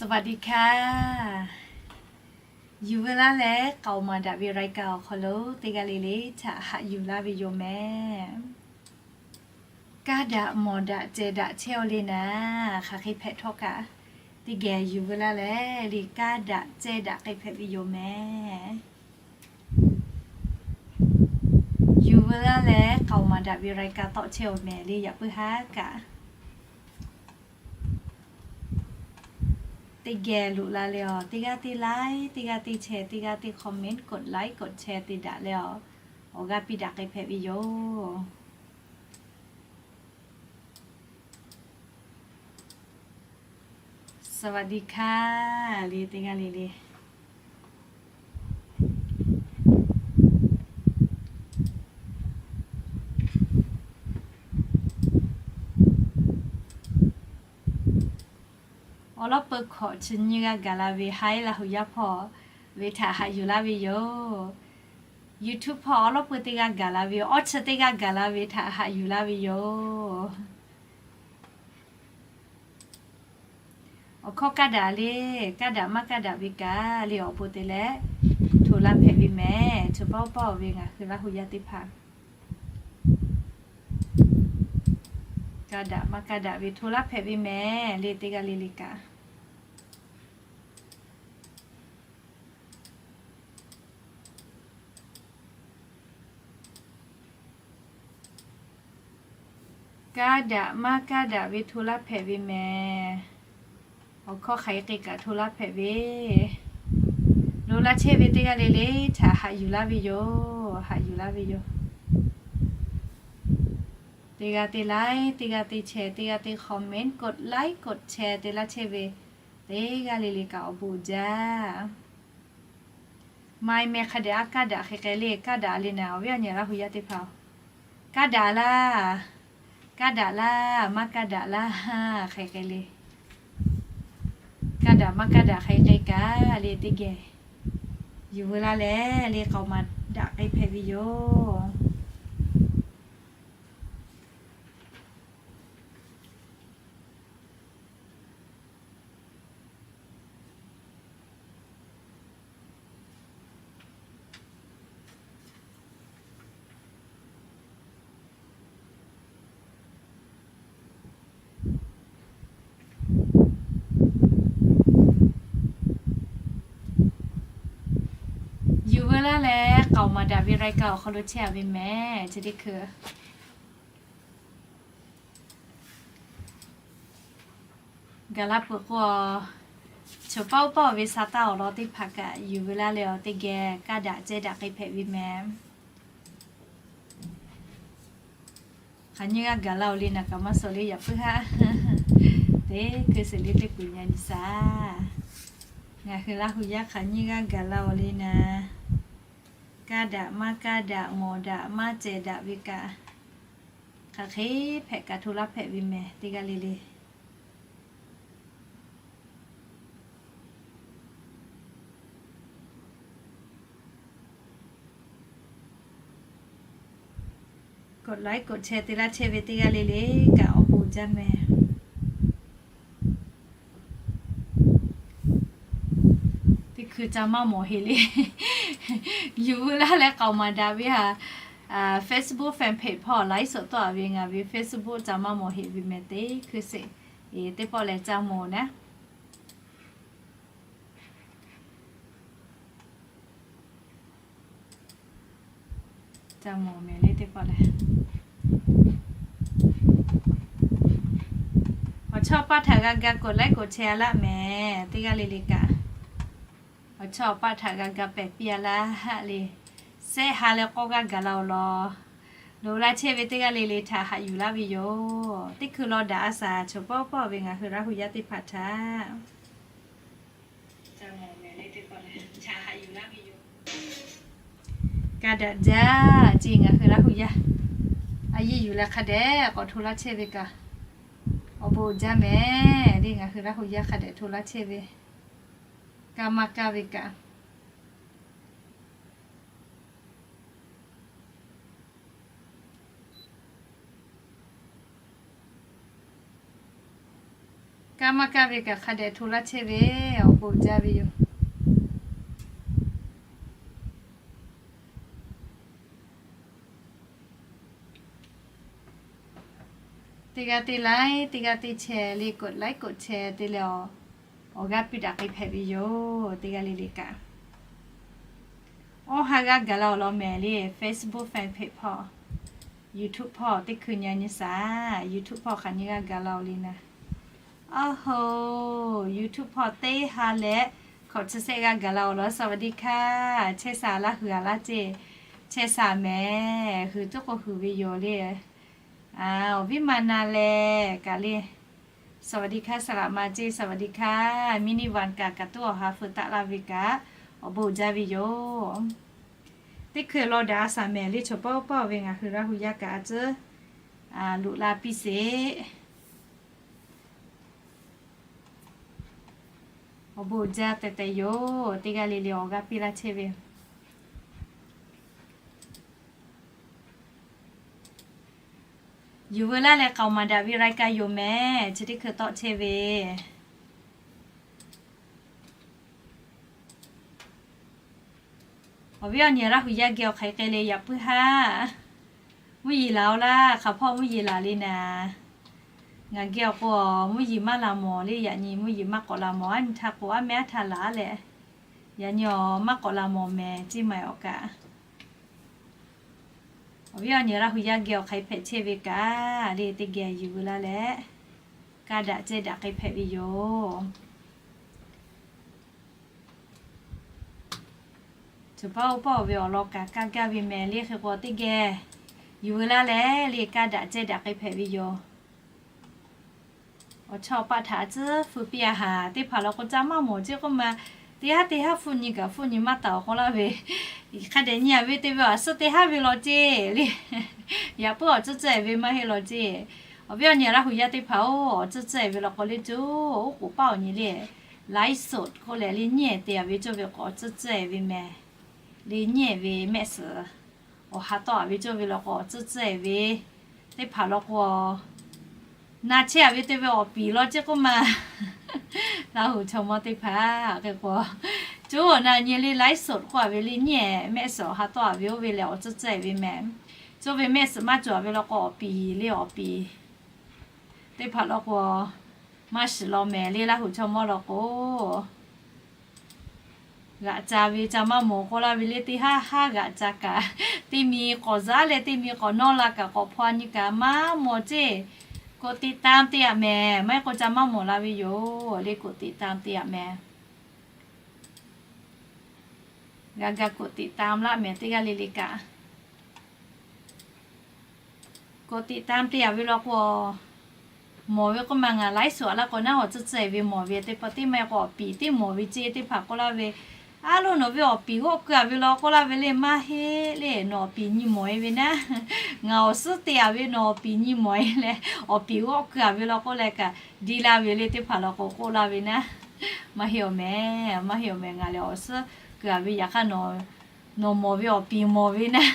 สวัสดีค่ะ Yuˬ veu laˇ leh k'aoˍ maˍ daꞈ ve รายการ awˬ hk'aw lo teˇ g'aˇ le le htaꞈ haꞈ yuˬ laˇ ve yoˬ mehˍ. Kaˇ daꞈ mawˬ daꞈ cehˬ daꞈ chehˇ-aw le naˍ, hk'aˬ hk'e hpehꞈ htawˇ kaꞈ, teˇ geh yuˬ veu laˇ leh le kaˇ daꞈ cehˬ daꞈ k'ai hpehꞈ ve yoˬ mehˍ. Yuˬ veu laˇ leh k'aoˍ maˍ daꞈ ve รายการ tawˆ chehˇ-aw mehˍ le yaꞈ puiˉ haˉ kaꞈ, teˇ geh loꞈ la leh-aˬ, teˇ g'aˇ teˇ like, teˇ g'aˇ teˇ share, teˇ g'aˇ teˇ comment, กดไลค์ กดแชร์ te daꞈ leh-aˬ, awˬ g'aˇ piˇ daꞈ k'ai hpehꞈ ve yoˬ. สวัสดีค่ะ le teˇ g'aˇ le le. Awˬ lawn peuˬ hkawꞈ chi nyiˇ g'aˇ gaˬ la ve haiˉ laˇ hu yaˇ hpawˇ ve htaꞈ haꞈ yuˬ laˇ ve yoˬ. YouTube hpawˇ awˬ lawn peuˬ teˇ g'aˇ gaˬ la ve, awˇ chi teˇ g'aˇ gaˬ la ve htaꞈ haꞈ yuˬ laˇ ve yoˬ. Awˬ hkawˇ kaˇ daꞈ le, kaˇ daꞈ maˇ kaˇ daꞈ ve kaꞈ le awˬ pon te leh hto laˇ hpehꞈ ve mehˍ. Chaw paˆ uˉ paˆ-oˬ ve ngaˬ hui Laˇ hu yaˇ teˇ hpaˍ, kaˇ daꞈ maˇ kaˇ daꞈ ve hto laˇ hpehꞈ ve mehˍ le teˇ g'aˇ le le kaꞈ. Kaˇ daꞈ maˇ kaˇ daꞈ ve hto laˇ hpehꞈ ve mehˍ. Awˬ hkawˇ hk'aˬ hk'e k'ai kaꞈ hto laˇ hpehꞈ ve, loꞈ la chehˇ ve teˇ g'aˇ le le htaꞈ haꞈ yuˬ laˇ ve yoˬ. Haꞈ yuˬ laˇ ve yoˬ. Teˇ g'aˇ teˇ like, teˇ g'aˇ teˇ share, teˇ g'aˇ teˇ comment, กดไลค์ กดแชร์ te laˇ chehˇ ve teˇ g'aˇ le le kaꞈ awˬ bon uiˍ jaˇ. Maˇ heˆ meh hk'a dehꞈ aˉ kaˇ daꞈ hk'e k'ai le, kaˇ daꞈ le naˍ awˬ viˉ awˬ nyi Laˇ hu yaˇ teˇ hpaˍ-oˬ, kaˇ daꞈ laˇ, kaˇ daꞈ laˇ, maˇ kaˇ daꞈ laˇ hk'e k'ai le. Kaˇ daꞈ maˇ kaˇ daꞈ hk'e k'ai kaꞈ le teˇ geh yuˬ veu laˇ leh le k'aoˍ maˍ daꞈ k'ai hpehꞈ ve yoˬ. Yuˬ veu laˇ leh k'aoˍ maˍ daꞈ ve รายการ awˬ hk'aw lo chehˇ-a ve mehˍ. Chi teˇ hkui gaˬ la peuˬ k'o, chaw paˆ uˉ paˆ-oˬ ve sa taˇ awˬ lawn teˇ hpaˍ kaꞈ yuˬ veu laˇ leh-aˬ, teˇ geh kaˇ daꞈ cehˇ daꞈ k'ai hpehꞈ ve mehˍ. Hk'aˬ nyiˇ g'aˇ gaˬ la-oˬ le naˍ kaꞈ maˇ suh le yaꞈ puiˉ haˉ. Teˇ hkui sheˍ le teˇ puiˍ nyi nyi shaˍ. Ngaˬ hui Laˇ hu yaˇ hk'aˬ nyiˇ g'aˇ gaˬ la-oˬ le naˍ, kaˇ daꞈ maˇ kaˇ daꞈ, mawˬ daꞈ maˇ cehˬ daꞈ ve kaꞈ, hk'aˬ hk'e hpehꞈ kaꞈ hto laˇ hpehꞈ ve mehˍ teˇ g'aˇ le le. K'oꞈ laiˉ k'oꞈ chehˇ te laˇ chehˇ ve teˇ g'aˇ le le kaꞈ awˬ bon jaˇ mehˍ. Teˇ hkui ca maˇ mawˬ heˆ le. Yuˬ veu laˇ leh k'aoˍ maˍ daꞈ ve haꞈ, Facebook fan page hpawˇ laiˉ suhˍ tawˆ-a ve ngaˬ ve Facebook ca maˇ mawˬ heˆ ve mehˍ teˇ hkui sheˍ. Teˇ pawˆ lehˬ ca mawˬ naˉ. Ca mawˬ mehˍ le teˇ pawˆ lehˬ. Awˬ chawˇ paˆ htaꞈ g'a ga k'oꞈ laiˉ k'oꞈ chehˇ-a laˇ mehˍ teˇ g'aˇ le le kaꞈ. Awˬ chawˇ paˆ htaꞈ g'a ga pehˬ piˇ-a laˇ haˆ le. Sehˆ ha leh k'awˇ g'aˇ gaˬ la-oˬ law. Loꞈ la chehˇ ve teˇ g'aˇ le le htaꞈ haꞈ yuˬ laˇ ve yoˬ. Teˇ hkui law daꞈ-a shaˍ, chaw paˆ paˆ ve ngaˬ hui Laˇ hu yaˇ teˇ hpaˍ htaꞈ kaˇ daꞈ jaˇ ce ngaˬ hui Laˇ hu yaˇ. A yiˇ yuˬ leh hk'a dehꞈ k'awꞈ hto laˇ chehˇ ve kaꞈ, awˬ bon jaˇ mehˍ le. Ngaˬ hui Laˇ hu yaˇ hk'a dehꞈ hto laˇ chehˇ ve, kaˇ maˇ kaˇ ve kaꞈ. Kaˇ maˇ kaˇ ve kaꞈ hk'a dehꞈ hto laˇ chehˇ ve, awˬ bon jaˇ ve yoˬ. Teˇ g'aˇ teˇ like, teˇ g'aˇ teˇ share le, กดไลค์ กดแชร์ te leh awˬ g'aˇ piˇ daꞈ k'ai hpehꞈ ve yoˬ. Teˇ g'aˇ le le kaꞈ, awˬ ha g'aˇ gaˬ la-oˬ law mehˍ le, Facebook fan page hpawˇ, YouTube hpawˇ teˇ hkui nyi nyi shaˍ. YouTube hpawˇ hk'aˬ nyi g'aˇ gaˬ la-oˬ le naˍ. Awˬ hoˍ, YouTube hpawˇ teˇ ha leh hkawꞈ chi shehˆ g'aˇ gaˬ la-oˬ law. สวัสดีค่ะ chehˇ sha laˇ, hui a laˇ ceˇ. Chehˇ sha mehˍ, hui tuˉ k'o hui ve yoˬ le. Awˬ viˉ ma na lehˬ kaꞈ le, สวัสดีค่ะ saˍ laꞈ ma ceˇ, สวัสดีค่ะ mini van kaꞈ kaꞈ tuˉ awˬ ha feu taˆ laˇ ve kaꞈ, awˬ bon jaˇ ve yoˬ. Teˇ hkui law daꞈ a shaˍ mehˍ le, chaw paˇ oˇ paˇ ve ngaˬ hui Laˇ hu yaˇ kaꞈ a tcuhˉ loꞈ la piˇ sheˍ. Awˬ bon jaˇ tehꞈ tehꞈ yoˬ. Teˇ g'aˇ le le awˬ g'aˇ piˇ laˇ chehˇ ve yuˬ veu laˇ leh k'aoˍ maˍ daꞈ ve รายการ yoˬ mehˍ, chi teˇ hkui tawˆ chehˇ ve. Awˬ viˉ awˬ nyi Laˇ hu yaˇ geh awˬ hk'aˬ hk'e le, yaꞈ puiˉ haˉ mvuhˇ yeˬ laˬ-oˬ laˇ. Hk'aˬ hpawˇ mvuhˇ yeˬ laˬ le naˍ, ngaˬ geh awˬ k'o mvuhˇ yeˬ maˇ la mawˬ le. Yaꞈ nyi mvuhˇ yeˬ maˇ k'awꞈ la mawˬ, aˉ nyi htaˇ k'o aˉ mehˉ aˉ htaˇ laˬ leh, yaꞈ nyi awˬ maˇ k'awꞈ la mawˬ mehˍ, ceˇ maˬ awˬ kaꞈ. Awˬ viˉ awˬ nyi Laˇ hu yaˇ geh awˬ hk'aˬ hk'e hpehꞈ chehˇ ve kaꞈ le, teˇ geh yuˬ veu laˇ leh, kaˇ daꞈ cehˇ daꞈ k'ai hpehꞈ ve yoˬ. Chaw paˇ oˇ paˇ ve awˬ lawn kaꞈ kaˇ gaˇ ve mehˍ le, hk'e k'o teˇ geh yuˬ veu laˇ leh le, kaˇ daꞈ cehˇ daꞈ k'ai hpehꞈ ve yoˬ. Awˬ chawˇ awˬ paˆ htaꞈ a tcuhˉ feu piˇ a haˍ. Teˇ hpaˍ law k'o ca maˇ mawˬ ceˇ k'oˆ ma, teˇ haˉ teˇ haˉ hpfuhˇ nyi kaꞈ hpfuhˇ nyi maˇ taˍ awˬ k'o laˇ ve, hk'a dehꞈ nyi a ve te ve awˬ suhˉ teˇ haˉ ve law ceˇ le. Yaꞈ puiˉ awˬ tcuhˉ tcuhˉ e ve maˇ heˆ law ceˇ. Awˬ viˉ awˬ nyi Laˇ hu yaˇ teˇ hpaˍ-oˬ, awˬ tcuhˉ tcuhˉ e ve law k'o le, co oˉ k'oˍ paˆ awˬ nyi le, live show k'oˆ leh le, nyi te a ve cawˇ ve k'awꞈ tcuhˉ tcuhˉ e ve mehˍ. Le nyi ve mehˆ suhˍ awˬ ha tawˆ a ve cawˇ ve law k'o, awˬ tcuhˉ tcuhˉ e ve teˇ hpaˍ law k'o, na chehˇ a ve te ve awˬ piˍ law ceˇ k'oˆ ma. Laˇ hu chaw mawˇ teˇ hpaˍ hk'e k'o, co na nyi le, live show k'oˆ a ve le, nyi mehˆ suhˍ awˬ ha tawˆ a ve oˇ ve lehˬ, awˬ tcuhˉ tcuhˉ e ve mehˍ. Cawˇ ve mehˆ suhˍ maˇ cawˬ a ve law k'o, awˬ piˍ le, awˬ piˍ teˇ hpaˍ law k'o, maˇ shiˍ law mehˍ le. Laˇ hu chaw mawˇ law k'o, g'aꞈ ca ve ca maˇ mawˬ k'oˆ laˇ ve le, teˇ haˉ haˉ g'aꞈ ca kaꞈ, teˇ mi k'awꞈ zaˉ leh teˇ mi k'awꞈ nawˇ la kaꞈ k'awꞈ hpaw nyi kaꞈ maˇ mawˬ ceˇ. กดติดตาม te a mehˍ, maˇ heˆ k'o ca maˇ mawˬ la ve yoˬ le. กดติดตาม te a mehˍ. G'a ga กดติดตาม laˇ mehˍ, teˇ g'aˇ le le kaꞈ. กดติดตาม te a ve law k'o, mawˬ ve k'oˆ ma, ngaˬ live show a laˇ k'o naˉ, awˬ tcuhˉ tcuhˉ e ve mawˬ ve teˇ hpaˍ, teˇ maˇ k'o awˬ piˍ teˇ mawˬ ve ceˇ. Teˇ hpaˍ k'oˆ laˇ ve, aˉ lo nawˬ ve awˬ piˍ g'awˆ keu a ve law k'oˆ laˇ ve le, maˇ heˆ le, nawˬ awˬ piˍ nyi mawˬ e ve naˉ. Ngaˬ awˬ suhˉ te a ve nawˬ awˬ piˍ nyi mawˬ e leh, awˬ piˍ g'awˆ keu a ve law k'oˆ leh kaꞈ, diˇ laˇ ve le, teˇ hpaˍ law k'o k'oˆ laˇ ve naˉ. Maˇ heˆ awˬ mehˍ, maˇ heˆ awˬ mehˍ, ngaˬ lehˬ awˬ suhˉ keu a ve, yaꞈ hk'aˇ nawˬ mawˬ ve awˬ piˍ mawˬ ve naˉ.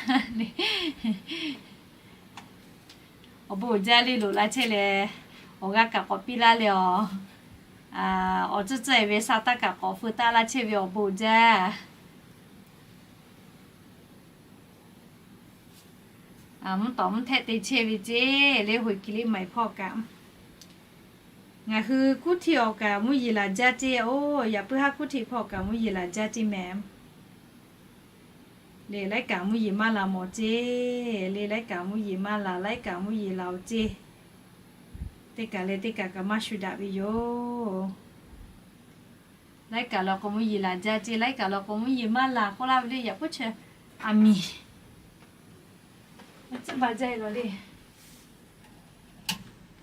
Awˬ bon uiˍ jaˇ le, loꞈ la chehˇ leh, awˬ g'aˇ kaꞈ k'awꞈ piˇ laˇ leh, awˬ tcuhˉ tcuhˉ e ve sha taˇ kaꞈ k'awꞈ feu taˆ laˇ chehˇ ve, awˬ bon uiˍ jaˇ. Mvuhˇ tawˍ mvuhˇ htehˆ te chehˇ ve ceˇ le, ห้วยกิริใหม่ hpawˇ kaꞈ. Ngaˬ hui กรุงเทพ awˬ kaꞈ mvuhˇ yeˬ laˬ jaˇ ceˇ, oˇ yaꞈ puiˉ haˉ กรุงเทพ hpawˇ kaꞈ mvuhˇ yeˬ laˬ jaˇ ceˇ mehˍ. Le laiˉ kaꞈ mvuhˇ yeˬ maˇ la mawˬ ceˇ, le laiˉ kaꞈ mvuhˇ yeˬ maˇ la, laiˉ kaꞈ mvuhˇ yeˬ la-oˬ ceˇ. Teˇ kaꞈ leh teˇ kaꞈ kaꞈ maˇ shu daꞈ ve yoˬ. Laiˉ kaꞈ law k'o mvuhˇ yeˬ laˬ jaˇ ceˇ, laiˉ kaꞈ law k'o mvuhˇ yeˬ maˇ la k'oˆ laˇ ve le, yaꞈ puiˉ chi a miˍ tcuhˉ ba jaˇ e law le.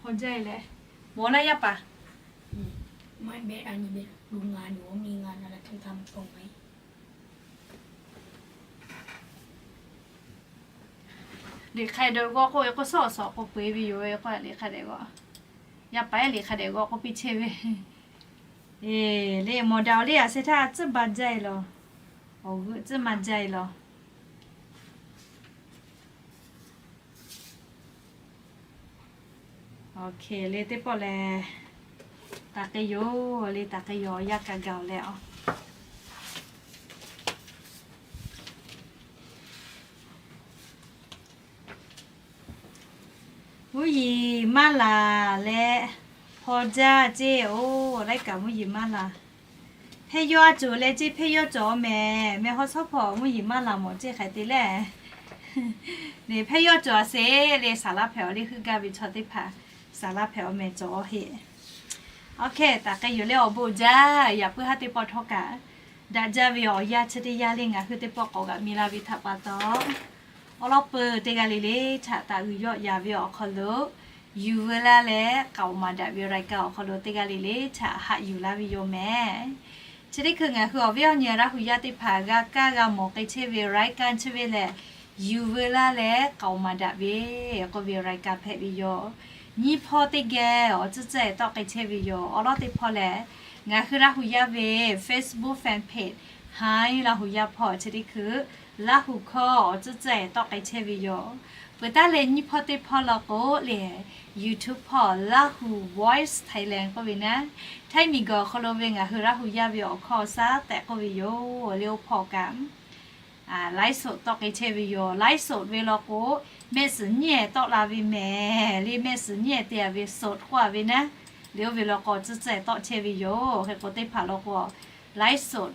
Hpaw jaˇ e leh, mawˬ laˇ yaˇ paˍ. Liꞈ hk'a dehꞈ g'awˆ k'oˆ ve k'o, suhˉ awˬ suhˍ k'o peu e ve yoˬ ve k'o, liꞈ hk'a dehꞈ g'awˆ, yaˇ paˍ ehˉ liꞈ hk'a dehꞈ g'awˆ k'oˆ piˇ chehˇ ve. Le mawˬ daꞈ-oˬ le, a sheh htaˇ tcuhˉ ba jaˇ e law. Awˬ g'euˆ tcuhˉ maˇ jaˇ e law. Awˬ hk'e le teˇ pawˆ lehˬ, Taˍ k'ai yoˬ le, taˍ k'ai yoˬ, awˬ yanˇ kaꞈ gaˬ-oˬ leh a. Mvuhˇ yeˬ maˇ laˬ leh, hpaw jaˇ ceˇ oˬ, laiˉ kaꞈ mvuhˇ yeˬ maˇ laˬ. Hpehˇ yawˇ a cawˬ leh ceˇ, hpehˇ yawˇ cawˬ-aˬ mehˍ, mehˬ haw shawˉ hpaw mvuhˇ yeˬ maˇ laˬ mawˬ ceˇ hk'e te leh, hpehˇ yawˇ cawˬ-aˬ sheˍ le, saˍ laˇ hpehꞈ-aˬ le, heuˆ gaˇ ve chaw teˇ hpaˍ saˍ laˇ hpehꞈ-aˬ mehˍ cawˬ-aˬ heˆ. Oˇ hk'e taˍ k'ai yoˬ le, awˬ bon jaˇ. Yaꞈ puiˉ haˉ teˇ pawˆ htawˇ kaꞈ daꞈ jaˇ ve awˬ yanˇ chi teˇ yanˇ le ngaˬ hui teˇ pawˆ k'awꞈ g'aꞈ mi laˇ ve htaꞈ pa taw, awˉ lawˉ peuˬ teˇ g'aˇ le le htaꞈ taˍ uiˍ yawˆ yaˍ ve awˬ hk'aw lo, yuˬ veu laˇ leh k'aoˍ maˍ daꞈ ve รายการ awˬ hk'aw lo teˇ g'aˇ le le htaꞈ haꞈ yuˬ laˇ ve yoˬ mehˍ. Chi teˇ hkui ngaˬ hui awˬ viˉ awˬ nyi Laˇ hu yaˇ teˇ hpaˍ g'a kaˇ g'a mawˬ k'ai chehˇ ve รายการ chi ve lehˬ, yuˬ veu laˇ leh k'aoˍ maˍ daꞈ ve k'oˆ ve รายการ hpehꞈ ve yoˬ. Nyiˇ hpawˇ teˇ geh awˬ tcuhˉ tcuhˉ-e tawˆ k'ai chehˇ ve yoˬ. Awˉ lawˉ teˇ hpawˇ lehˬ, ngaˬ hui Laˇ hu yaˇ ve Facebook fan page ไฮ Laˇ hu yaˇ hpawˇ chi teˇ hkui Laˇ hu hkawˇ awˬ tcuhˉ tcuhˉ-e tawˆ k'ai chehˇ ve yoˬ. Peuˬ taˉ leh nyiˇ hpawˇ teˇ hpawˇ law k'o le, YouTube hpawˇ Laˇ hu Voice Thailand k'oˆ ve naˉ, Htaiˇ miˬguiˬ awˬ hk'aw lo ve ngaˬ hui Laˇ hu yaˇ ve awˬ hkawˇ awˬ shaˉ tehꞈ k'oˆ ve yoˬ le. Oˇ hpawˇ kaꞈ ไลฟ์สด tawˆ k'ai chehˇ ve yoˬ. ไลฟ์สด ve law k'o, mehˆ suhˍ nyiˉ-ehˍ tawˆ la ve mehˍ le, mehˆ suhˍ nyiˉ-ehˍ te-a ve สด k'oˆ-a ve naˉ, le oˇ ve law k'o tcuhˉ tcuhˉ-e tawˆ chehˇ ve yoˬ. Hk'e k'o teˇ hpaˍ law k'o, ไลฟ์สด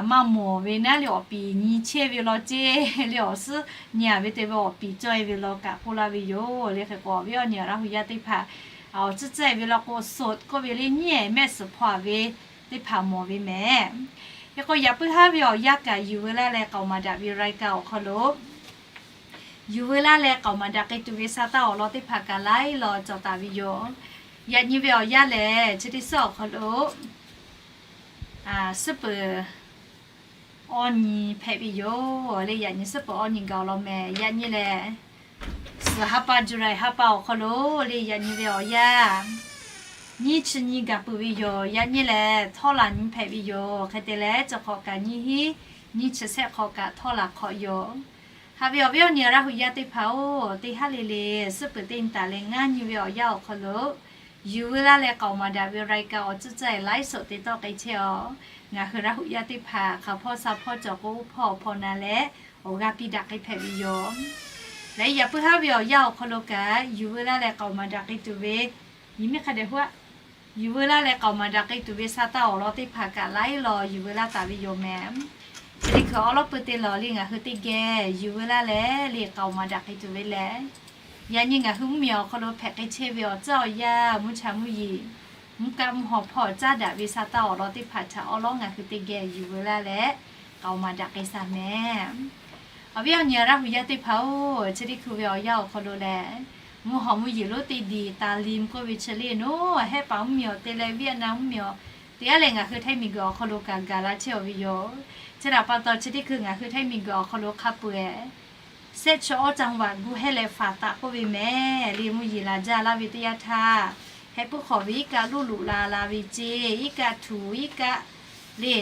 maˇ mawˬ ve naˉ le, awˬ piˍ nyi chehˇ ve law ceˇ le, awˬ suhˉ nyi-a ve te ve awˬ piˍ cawˇ-e ve law kaꞈ k'oˆ laˇ ve yoˬ le. Hk'e k'o awˬ viˉ awˬ nyi Laˇ hu yaˇ teˇ hpaˍ, awˬ tcuhˉ tcuhˉ-e ve law k'o สด k'oˆ ve le, nyiˉ-ehˍ mehˆ suhˍ hpaw-a ve teˇ hpaˍ mawˬ ve mehˍ. Hk'e k'o yaꞈ puiˉ haˉ ve awˬ yanˇ kaꞈ yuˬ veu laˇ leh k'aoˍ maˍ daꞈ ve รายการ awˬ hk'aw lo, yuˬ veu laˇ leh k'aoˍ maˍ daꞈ k'ai tuˬ ve sa taˇ awˬ lawn teˇ hpaˍ kaꞈ laiˉ law cawˬ taˍ ve yoˬ. Yaꞈ nyi ve awˬ yanˇ lehˬ, chi teˇ suhˉ awˬ hk'aw lo suhˉ peuˬ awˇ nyi hpehꞈ ve yoˬ le. Yaꞈ nyi suhˉ peuˬ awˇ nyi gaˬ-oˬ law mehˍ. Yaꞈ nyi lehˬ, suhˍ ha pa July ha pa awˬ hk'aw lo le, yaꞈ nyi ve awˬ yanˇ nyiˇ chi nyi gaˬ peuˬ ve yoˬ. Yaꞈ nyi lehˬ, htawˇ laˬ nyi hpehꞈ ve yoˬ. Hk'e te leh, chi hk'awꞈ kaꞈ nyiˇ hinˉ nyiˇ chi shehˆ hk'awꞈ kaꞈ htawˇ laˬ hk'awꞈ yoˬ. Haꞈ ve awˬ viˉ awˬ nyi Laˇ hu yaˇ teˇ hpaˍ-oˬ, teˇ haˉ le le suhˉ peuˬ teˇ nyi taˍ leh ngaˇ nyi ve awˬ yanˇ awˬ hk'aw lo, yuˬ veu laˇ leh k'aoˍ maˍ daꞈ ve รายการ awˬ tcuhˉ tcuhˉ-e ไลฟ์สด te tawˆ k'ai chehˇ-aˬ. Ngaˬ hui Laˇ hu yaˇ teˇ hpaˍ hk'aˬ hpawˇ sha hpawˇ cawˬ k'o, oˇ hpawˇ awˬ hpawˇ na leh awˬ g'aˇ piˇ daꞈ k'ai hpehꞈ ve yoˬ. Leh yaꞈ puiˉ haˉ ve awˬ yanˇ awˬ hk'aw lo kaꞈ, yuˬ veu laˇ leh k'aoˍ maˍ daꞈ k'ai tuˬ ve, yehˬ miˉ hk'a dehꞈ huˉ-aˆ, yuˬ veu laˇ leh k'aoˍ maˍ daꞈ k'ai tuˬ ve sa taˇ awˬ lawn teˇ hpaˍ kaꞈ laiˉ law yuˬ veu laˇ taˍ ve yoˬ mehˍ. Chi teˇ hkui awˉ lawˉ peuˬ teˇ law le ngaˬ hui teˇ geh yuˬ veu laˇ leh le k'aoˍ maˍ daꞈ k'ai tuˬ ve lehˬ, yaꞈ nyi ngaˬ hui mvuhˇmiˬ awˬ hk'aw lo hpehꞈ k'ai chehˇ ve awˬ tcuhˉ awˬ yanˇ, mvuhˇ cha mvuhˇ yeˬ, mvuhˇ kaˆ mvuhˇ haw hpawˇ caˉ daꞈ ve sa taˇ awˬ lawn teˇ hpaˍ htaꞈ awˉ lawˉ ngaˬ hui teˇ geh yuˬ veu laˇ leh k'aoˍ maˍ daꞈ k'ai sha mehˍ. Awˬ viˉ awˬ nyi Laˇ hu yaˇ teˇ hpaˍ-oˬ, chi teˇ hkui ve awˬ yanˇ awˬ hk'aw lo lehˬ, mvuhˇ haw mvuhˇ yeˬ lonˉ teˇ diˬ ตาลิม k'oˆ ve chi le naˉ, hehˆ paˍ mvuhˇmiˬ awˬ te leh Vietnam mvuhˇmiˬ awˬ te-a leh ngaˬ hui Htaiˇ miˬguiˬ awˬ hk'aw lo kaꞈ gaˬ la chehˇ-aˬ ve yoˬ. Chi htaꞈ pa taw chi teˇ hkui ngaˬ hui Htaiˇ miˬguiˬ awˬ hk'aw lo hk'a peu-eˬ แซะเชาะ จังหวัด gu hehˆ leh faˍ taˍ k'oˆ ve mehˍ le, mvuhˇ yeˬ laˬ jaˇ laˇ ve teˇ yanˇ htaˇ, heh puiˉ hk'awꞈ ve iˉ kaˆ luˇ luꞈ la la ve ceˇ, iˉ kaˆ htuꞈ iˉ kaˆ le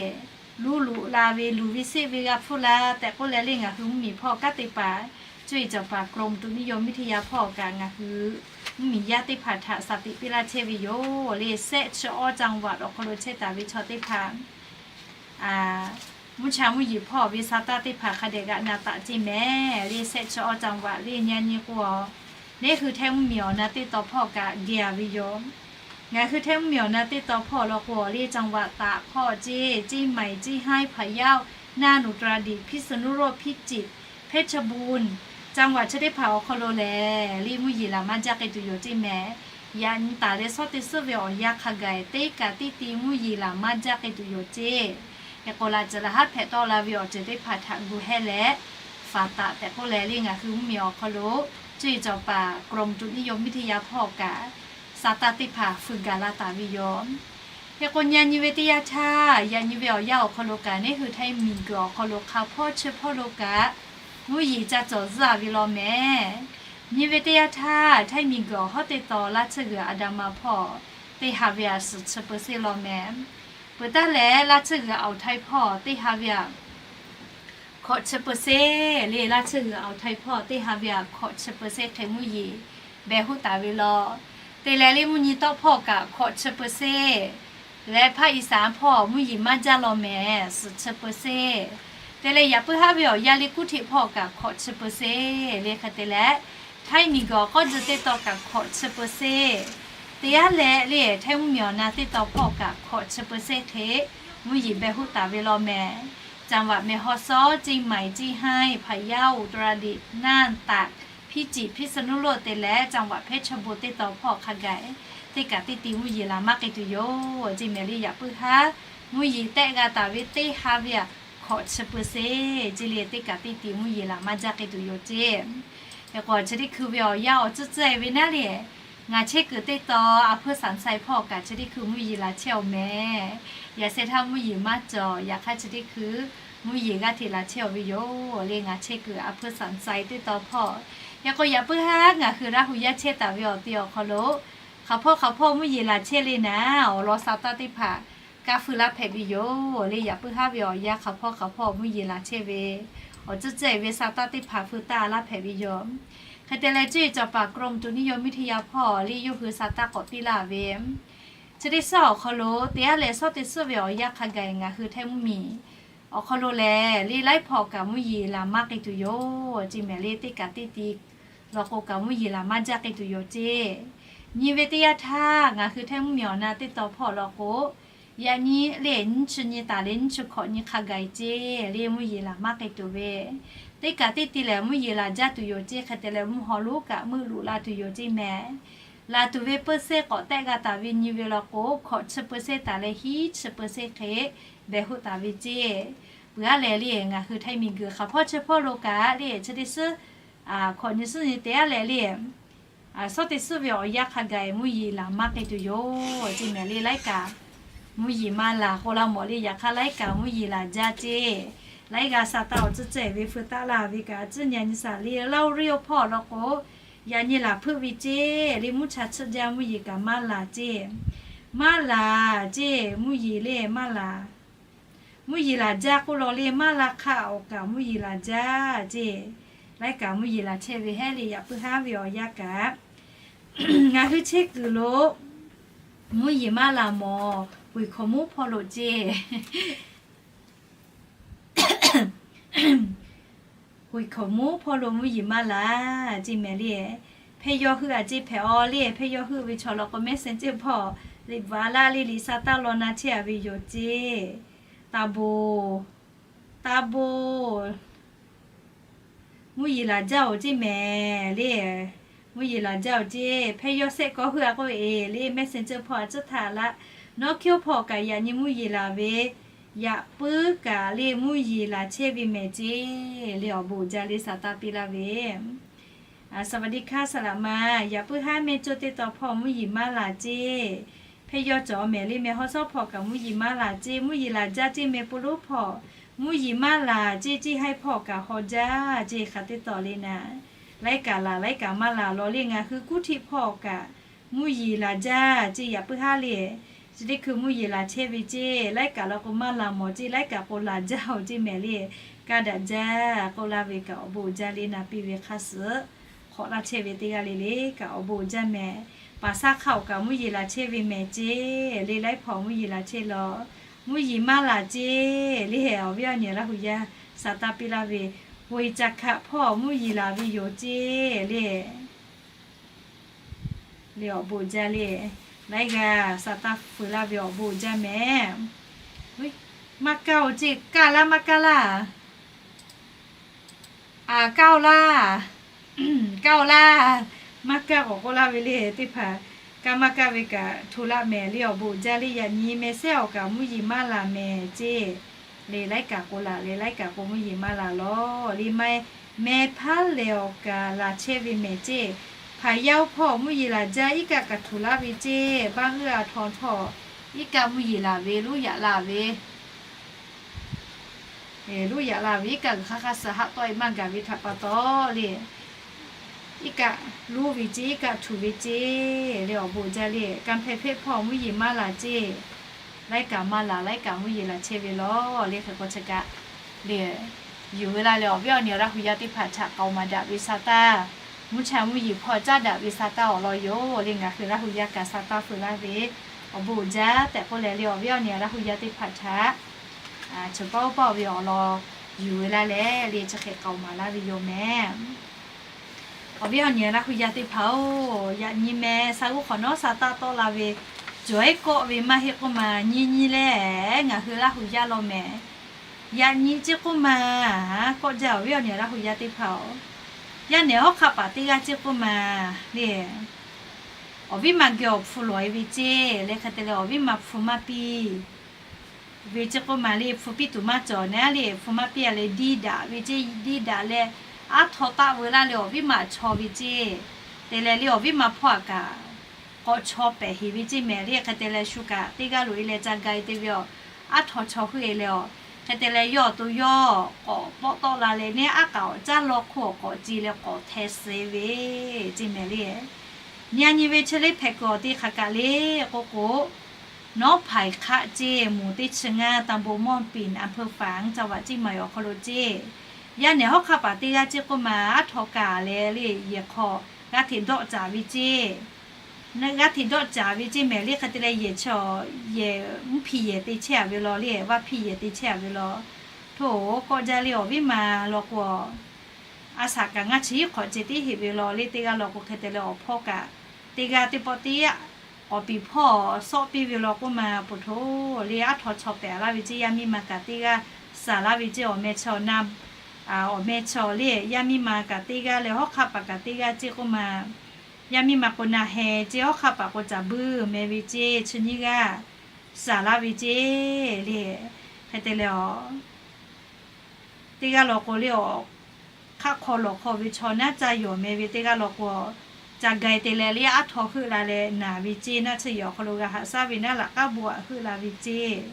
luˇ luꞈ la ve, luˬ ve seˆ ve g'a hpfuhˇ la tehꞈ k'oˆ leh le ngaˬ hui mvuhˇmiˬ hpawˇ kanˉ te paˍ cuˇ yiˍ cawˬ paˍ กรมอุตุนิยมวิทยา hpawˇ kaꞈ ngaˬ hui mvuhˇmiˬ yaˇ teˇ hpaˍ htaꞈ shaˍ tiꞈ piˇ laˇ chehˇ ve yoˬ le. แซะเชาะ จังหวัด awˬ hk'aw lo chehˇ taˍ ve chaw teˇ hpaˍ mvuhˇ cha mvuhˇ yeˬ hpawˇ ve sa taˇ teˇ hpaˍ hk'a dehꞈ g'aꞈ na taꞈ ceˇ mehˍ le. แซะเชาะ จังหวัด le nyi nyi k'o, neˇ hui Htaiˇ mvuhˇmiˬ awˬ na teˇ taw hpawˇ kaꞈ geh-a ve yoˬ. Ngaˬ hui Htaiˇ mvuhˇmiˬ awˬ na teˇ taw hpawˇ law k'o le, จังหวัดตาก hpawˇ ceˇ, เชียงใหม่ เชียงราย พะเยา นาฏอุตรดิตถ์ พิษณุโลก พิจิตร เพชรบูรณ์ จังหวัด chi teˇ hpaˍ awˬ hk'aw lo lehˬ le mvuhˇ yeˬ laˬ maˇ jaˇ k'ai tuˬ yoˬ ceˇ mehˍ. Yaꞈ nyi taˍ leh shawˉ teˇ suhˉ ve awˬ yanˇ hk'a gaˬ-eˬ teˇ kaꞈ teˇ ti mvuhˇ yeˬ laˬ maˇ jaˇ k'ai tuˬ yoˬ ceˇ. Hk'e k'o laꞈ ceuˬ laˬ haˉ hpehꞈ tawˆ la ve awˬ ceuˬ teˇ hpaˍ htaꞈ gu hehˆ leh faˍ taˍ tehꞈ k'oˆ leh le ngaˬ hui mvuhˇmiˬ awˬ hk'aw lo cuˇ yiˍ cawˬ paˍ กรมอุตุนิยมวิทยา hpawˇ kaꞈ sa taˇ teˇ hpaˍ fuiˍ gaˬ la taˍ ve yoˬ. Hk'e k'o nyi nyi ve teˇ yanˇ htaˇ, yaꞈ nyi ve awˬ yanˇ awˬ hk'aw lo kaꞈ neˇ hui Htaiˇ miˬguiˬ awˬ hk'aw lo hk'a hpawˇ chi hpawˇ lo kaꞈ mvuhˇ yeˬ ca cawˬ zuhˇ-a ve law mehˍ. Nyi ve teˇ yanˇ htaˇ, Htaiˇ miˬguiˬ awˬ hawˉ teˇ taw laˇ tsuhˇ g'uiˬ อันดามัน hpawˇ teˇ ha ve aꞈ suhˍ chi เปอร์เซ็นต์ law mehˍ. Peuˬ taˉ leh laˇ tsuhˇ g'uiˬ อ่าวไทย hpawˇ teˇ ha ve aꞈ hkawꞈ chi เปอร์เซ็นต์ le, laˇ tsuhˇ g'uiˬ อ่าวไทย hpawˇ teˇ ha ve aꞈ hkawꞈ chi เปอร์เซ็นต์ hk'e mvuhˇ yeˬ behˬ hoˆ taˍ ve law. Te leh le mvuhˇ nyi tawˆ hpawˇ kaꞈ hkawꞈ chi เปอร์เซ็นต์ leh ภาคอีสาน hpawˇ mvuhˇ yeˬ maˇ jaˇ law mehˍ, suhˍ chi เปอร์เซ็นต์. Te leh yaꞈ puiˉ haˉ ve awˬ yanˇ le kuˉ hteꞈ hpawˇ kaꞈ hkawꞈ chi เปอร์เซ็นต์ le hk'e te leh, Htaiˇ miˬguiˬ awˬ k'awˇ tcuh teˇ taw kaꞈ hkawꞈ chi เปอร์เซ็นต์. Te yaˇ leh le Htaiˇ mvuhˇ miˬ awˬ na teˇ taw hpawˇ kaꞈ hkawꞈ chi เปอร์เซ็นต์ hk'e mvuhˇ yeˬ beh hoˆ taˍ ve law mehˍ. จังหวัดแม่ฮ่องสอน เชียงใหม่ เชียงราย พะเยา อุตรดิตถ์ น่าน ตาก พิจิตร พิษณุโลก te leh จังหวัดเพชรบูรณ์ teˇ taw hpawˇ hk'a gaˬ teˇ kaꞈ teˇ ti mvuhˇ yeˬ laˬ maˇ k'ai tuˬ yoˬ ceˇ mehˍ le. Yaꞈ puiˉ haˉ mvuhˇ yeˬ tehˆ g'a taˍ ve teˇ ha ve aꞈ hkawꞈ chi เปอร์เซ็นต์ ceˇ le, teˇ kaꞈ teˇ ti mvuhˇ yeˬ laˬ maˇ jaˇ k'ai tuˬ yoˬ ceˇ. Hk'e k'o chi teˇ hkui ve awˬ yanˇ awˬ tcuhˉ tcuhˉ e ve naˉ le, ngaˬ chehˇ kuiˬ teˇ taw a hpuiˇ สามชัย hpawˇ kaꞈ chi teˇ hkui mvuhˇ yeˬ laˬ chehˇ awˬ mehˍ. Yaꞈ sheh htaˇ mvuhˇ yeˬ maˇ cawˬ, yaꞈ hk'aˇ chi teˇ hkui mvuhˇ yeˬ g'aˇ hteꞈ laˬ chehˇ awˬ ve yoˬ le. Ngaˬ chehˇ kuiˬ a hpuiˇ สามชัย teˇ taw hpawˇ. Hk'e k'o yaꞈ puiˉ haˉ ngaˬ hui Laˇ hu yaˇ chehˇ taˍ ve awˬ ti awˬ hk'aw lo, hk'aˬ hpawˇ hk'aˬ hpawˇ mvuhˇ yeˬ laˬ chehˇ le naˉ, awˬ lawn sa taˇ teˇ hpaˍ kaˇ feu laˇ hpehꞈ ve yoˬ le. Yaꞈ puiˉ haˉ ve awˬ yanˇ hk'aˬ hpawˇ hk'aˬ hpawˇ mvuhˇ yeˬ laˬ chehˇ ve awˬ tcuhˉ tcuhˉ e ve sa taˇ teˇ hpaˍ feu taˇ laˇ hpehꞈ ve yoˬ. Hk'e te leh ceˇ, จังหวัดกรมอุตุนิยมวิทยา hpawˇ le yawˇ hui sa taˇ k'awꞈ piˇ laˇ ve chi teˇ suhˉ awˬ hk'aw lo te yaˇ leh suhˉ teˇ suhˉ ve awˬ yanˇ hk'a gaˬ ngaˬ hui Htaiˇ mvuhˇ miˬ awˬ hk'aw lo lehˬ le laiˉ hpawˇ kaꞈ mvuhˇ yeˬ laˬ maˇ k'ai tuˬ yoˬ ceˇ mehˍ le. Teˇ kaꞈ teˇ ti law k'o kaꞈ mvuhˇ yeˬ laˬ maˇ jaˇ k'ai tuˬ yoˬ ceˇ. Nyi ve teˇ yanˇ htaˇ ngaˬ hui Htaiˇ mvuhˇ miˬ awˬ na teˇ taw hpawˇ law k'o, yaꞈ nyi le nyiˇ chi nyi taˍ leh nyiˇ chi hkawꞈ nyi hk'a gaˬ ceˇ le mvuhˇ yeˬ laˬ maˇ k'ai tuˬ ve, teˇ kaꞈ teˇ ti lehˬ mvuhˇ yeˬ laˬ jaˇ tuˬ yoˬ ceˇ. Hk'e te leh mvuhˇ haw lonˉ kaꞈ meuˆ loꞈ la tuˬ yoˬ ceˇ mehˍ. Laˬ tuˬ ve เปอร์เซ็นต์ k'awꞈ tehˆ g'a taˍ ve nyi ve law k'o, hkawꞈ chi เปอร์เซ็นต์ taˍ leh hiˉ chi เปอร์เซ็นต์ hk'e behˬ hoˆ taˍ ve ceˇ. Peuˬ aˉ lehˬ le ngaˬ hui Htaiˇ miˬguiˬ hk'aˬ hpawˇ chi hpawˇ lo kaꞈ le chi teˇ suhˉ hkawꞈ nyi suhˉ nyi te aˉ leh le suhˉ teˇ suhˉ ve awˬ yanˇ hk'a gaˬ mvuhˇ yeˬ laˬ maˇ k'ai tuˬ yoˬ ceˇ mehˍ le. Laiˉ kaꞈ mvuhˇ yeˬ maˇ laˬ k'oˆ laˇ mawˬ le. Yaꞈ hk'aˇ laiˉ kaꞈ mvuhˇ yeˬ laˬ jaˇ ceˇ. Laiˉ g'aˇ sa taˇ awˬ tcuhˉ tcuhˉ e ve feu taˇ laˇ ve kaꞈ tcuhˉ nyi nyi shaˍ le Laˇ hu riˇ oˇ hpawˇ law k'o, yaꞈ nyi laˬ hpuiˆ ve ceˇ le mvuhˇ cha chiˆ jaˇ mvuhˇ yeˬ kaꞈ maˇ laˬ ceˇ. Maˇ laˬ ceˇ mvuhˇ yeˬ le maˇ laˬ. Mvuhˇ yeˬ laˬ jaˇ k'oˆ law le maˇ laˇ hk'aˇ awˬ kaꞈ mvuhˇ yeˬ laˬ jaˇ ceˇ. Laiˉ kaꞈ mvuhˇ yeˬ laˬ chehˇ ve heˉ le. Yaꞈ puiˉ haˉ ve awˬ yanˇ kaꞈ ngaˬ hui chehˇ kuiˬ lo mvuhˇ yeˬ maˇ laˬ mawˬ, ห้วยขวางมูล hpawˇ lo ceˇ. ห้วยขวางมูล hpawˇ lo mvuhˇ yeˬ maˇ laˬ ceˇ mehˍ le. Hpehˇ yawˇ hui aꞈ ceˇ hpehꞈ aw le. Hpehˇ yawˇ hui ve chaw law k'o Messenger hpawˇ liꞈ bvuhꞈ a laˇ le liꞈ sa taˇ law na chehˇ a ve yoˬ ceˇ. Taˍ boˬ, taˍ boˬ, mvuhˇ yeˬ laˬ jaˇ oˬ ceˇ mehˍ le. Mvuhˇ yeˬ laˬ jaˇ oˬ ceˇ. Hpehˇ yawˇ shehˆ kawˇ hui a k'oˆ ve le Messenger hpawˇ a tcuhˉ htaˇ laˇ, nawˉ hkiˉ oˇ hpawˇ kaꞈ yaꞈ nyi mvuhˇ yeˬ laˬ ve, yaꞈ puiˉ kaꞈ le mvuhˇ yeˬ laˬ chehˇ ve mehˍ ceˇ le. Awˬ bon uiˍ jaˇ le sa taˇ piˇ laˇ ve สวัสดีค่ะ สละมา yaꞈ puiˉ haˉ mehˇ coˇ teˇ taw hpawˇ mvuhˇ yeˬ maˇ laˬ ceˇ. Hpehˇ yawˇ cawˬ mehˍ le mehˍ hawˉ shawˉ hpawˇ kaꞈ mvuhˇ yeˬ maˇ laˬ ceˇ. Mvuhˇ yeˬ laˬ jaˇ ceˇ mehˍ po lonˉ hpawˇ mvuhˇ yeˬ maˇ laˬ ceˇ. Ceˇ haiˉ hpawˇ kaꞈ haw jaˇ ceˇ. Hk'a teˇ taw le naˍ, laiˉ kaꞈ laˬ laiˉ kaꞈ maˇ laˬ law le ngaˬ hui kuˉ htiˆ hpawˇ kaꞈ mvuhˇ yeˬ laˬ jaˇ ceˇ. Yaꞈ puiˉ haˉ le chi teˇ hkui mvuhˇ yeˬ laˬ chehˇ ve ceˇ. Laiˉ kaꞈ law k'o maˇ laˬ mawˬ ceˇ. Laiˉ kaꞈ k'o laˬ jaˇ oˬ ceˇ mehˍ le. Kaˇ daꞈ jaˇ k'oˆ laˇ ve kaꞈ awˬ bon uiˍ jaˇ le naˍ piˇ ve hk'a suhˍ hk'awꞈ laˇ chehˇ ve teˇ g'aˇ le le kaꞈ awˬ bon uiˍ jaˇ mehˍ. Paˍ saˉ hk'aˇ awˬ kaꞈ mvuhˇ yeˬ laˬ chehˇ ve mehˍ ceˇ. Le laiˉ hpawˇ mvuhˇ yeˬ laˬ chehˇ law, mvuhˇ yeˬ maˇ laˬ ceˇ. Le awˬ viˉ awˬ nyi Laˇ hu yaˇ sa taˇ piˇ laˇ ve, ห้วยจักขะ hpawˇ mvuhˇ yeˬ laˬ ve yoˬ ceˇ le. Le awˬ bon uiˍ jaˇ le, laiˉ g'aˇ sa taˇ feu laˇ ve awˬ bon uiˍ jaˇ mehˍ. Maˇ kaˇ oˬ ceˇ, kaˇ laˇ maˇ kaˇ laˇ. A, kaˇ oˬ laˇ, kaˇ oˬ laˇ, maˇ kaˇ k'awꞈ k'oˆ laˇ ve le. Teˇ hpaˍ kaˇ maˇ kaˇ ve kaꞈ hto laˇ mehˍ le. Awˬ bon uiˍ jaˇ le. Yaꞈ nyi meh sehˉ awˬ kaꞈ mvuhˇ yeˬ maˇ laˬ mehˍ ceˇ. Le laiˉ kaꞈ k'o laˬ le, laiˉ kaꞈ k'o mvuhˇ yeˬ maˇ laˬ law le. Meh hpaˉ lehˬ awˬ kaꞈ laˬ chehˇ ve mehˍ ceˇ. Hpaˍ yaˇ oˇ hpawˇ mvuhˇ yeˬ laˬ jaˇ, iˉ kaˆ kaꞈ hto laˇ ve ceˇ. Baˇ g'euˆ a htaw htawˇ iˉ kaˆ mvuhˇ yeˬ laˬ ve, luˉ yaꞈ la ve, luˉ yaꞈ la ve iˉ kaˆ g'uiˬ hk'aˇ hk'aˇ suh haˆ tawˆ e maˇ gaˬ ve htaꞈ pa taw le, iˉ kaˆ luˉ ve ceˇ, iˉ kaˆ hto ve ceˇ. Le awˬ bon uiˍ jaˇ le. Kanˇ hpehˇ hpehˇ hpawˇ mvuhˇ yeˬ maˇ laˬ ceˇ. Laiˉ kaꞈ maˇ laˬ, laiˉ kaꞈ mvuhˇ yeˬ laˬ chehˇ ve law le. Hk'e k'o chi kaꞈ le, yuˬ ve laˇ le awˬ viˉ awˬ nyi Laˇ hu yaˇ teˇ hpaˍ htaꞈ k'aoˍ maˍ daꞈ ve sa taˇ mvuhˇ cha mvuhˇ yeˬ hpawˇ caˉ daꞈ ve sa taˇ awˬ lawn yoˬ le. Ngaˬ hui Laˇ hu yaˇ kaꞈ sa taˇ feu laˇ ve awˬ bon uiˍ jaˇ tehꞈ k'oˆ leh le, awˬ viˉ awˬ nyi Laˇ hu yaˇ teˇ hpaˍ htaꞈ chi paˇ oˇ paˇ ve awˬ lawn yuˬ ve laˇ leh le, chi hk'e k'aoˍ maˍ laˇ ve yoˬ mehˍ. Awˬ viˉ awˬ nyi Laˇ hu yaˇ teˇ hpaˍ-oˬ, yaꞈ nyi meh sa g'uˇ hk'awꞈ nawˉ sa taˇ tawˆ la ve, cawˬ ehˉ kawˆ ve maˇ heˆ k'oˆ ma, nyi nyi leh ngaˬ hui Laˇ hu yaˇ law mehˍ. Yaꞈ nyi ceˇ k'oˆ ma, kawˆ jaˇ awˬ viˉ awˬ nyi Laˇ hu yaˇ teˇ hpaˍ-oˬ, yaˇ nehˬ hawˉ hk'aˆ paˍ teˇ g'aˇ ceˇ k'oˆ ma le, awˬ viˉ ma geh awˬ hpu lawˬ-e ve ceˇ le, hk'e te leh awˬ viˉ ma hpu maˇ piˇ ve ceˇ k'oˆ ma le, hpu piˇ tuˬ maˇ cawˬ naˉ le, hpu maˇ piˇ-a leh diˇ daꞈ ve ceˇ, diˇ daꞈ leh aˉ htaw taˆ veu laˇ leh awˬ viˉ ma chaw ve ceˇ. Te leh le awˬ viˉ ma hpawˇ-aꞈ kaꞈ k'awꞈ chaw pehˍ heˍ ve ceˇ mehˍ le, hk'e te leh shu kaꞈ teˇ g'aˇ loꞈ-e leh ca ga-e te ve awˬ, aˉ htaw chaw heuˆ-e leh awˬ, hk'e te leh yawˇ awˬ to yawˇ k'awꞈ pawˆ tawˆ la leh neˉ aˉ k'aꞈ awˬ caˉ law hk'oˆ awˬ k'awꞈ ce leh k'awꞈ hte suh ve ceˇ mehˍ le. Nyi a nyi ve chi le hpehꞈ kuiˬ awˬ te hk'aˬ kaꞈ le k'oˆ k'o, Nawˉ Hpaˍ Hkaˆ ceˇ, moˍ teˇ chi ngaˇ, ตำบลม่อนปิ่น อำเภอฝาง จังหวัดเชียงใหม่ awˬ hk'aw lo ceˇ. Yaˇ nehˬ hawˉ hk'aˆ paˍ teˇ g'aˇ ceˇ k'oˆ ma, aˉ htaw kaꞈ leh le yehˬ hk'aw g'a hteꞈ dawˆ caˍ ve ceˇ. G'a hteꞈ dawˆ caˍ ve ceˇ mehˍ le, hk'e te leh yehˬ chi awˬ, yehˬ mvuhˇ hpiˇ yehˬ te chehˇ-a ve law le, vaˇ hpiˇ yehˬ te chehˇ-a ve law. Hto, kawˆ jaˇ le awˬ viˉ ma law k'o, a shaꞈ kaꞈ ngaˇ chi hiˉ hk'awꞈ ceh tiˉ heˆ ve law le, teˇ g'aˇ law k'o hk'e te leh awˬ hpawˇ kaꞈ teˇ g'aˇ teˇ pawˆ teˇ yaꞈ k'awꞈ piˍ hpawˇ sawˆ piˇ ve law k'oˆ ma, poˬ hto le aˉ htaw chaw pehˍ laˇ ve ceˇ. Yaˇ miˇ ma kaꞈ teˇ g'aˇ saˍ laˇ ve ceˇ, awˬ meh chaw na, awˬ meh chaw le yaˇ miˇ ma kaꞈ teˇ g'aˇ leh hawˉ hk'aˆ paˍ kaꞈ teˇ g'aˇ ceˇ k'oˆ ma, yaˇ miˇ ma k'o na heh ceˇ, hawˉ hk'aˆ paˍ k'o caˍ buiˇ meh ve ceˇ, chi nyiˇ g'aˇ saˍ laˇ ve ceˇ le. Hk'e te leh awˬ, teˇ g'aˇ law k'o le awˬ hk'aˆ hk'aw lawˬ hk'aw ve chaw naˉ caˇ yawˬ meh ve, teˇ g'aˇ law k'o ca ga-e te leh le aˉ htaw heuˆ la leh naˍ ve ceˇ. Naˆ tsuhˇ yehˬ awˬ hk'aw lo g'a haꞈ shaˉ ve naˉ laꞈ k'aˉ bon aꞈ heuˆ la ve ceˇ.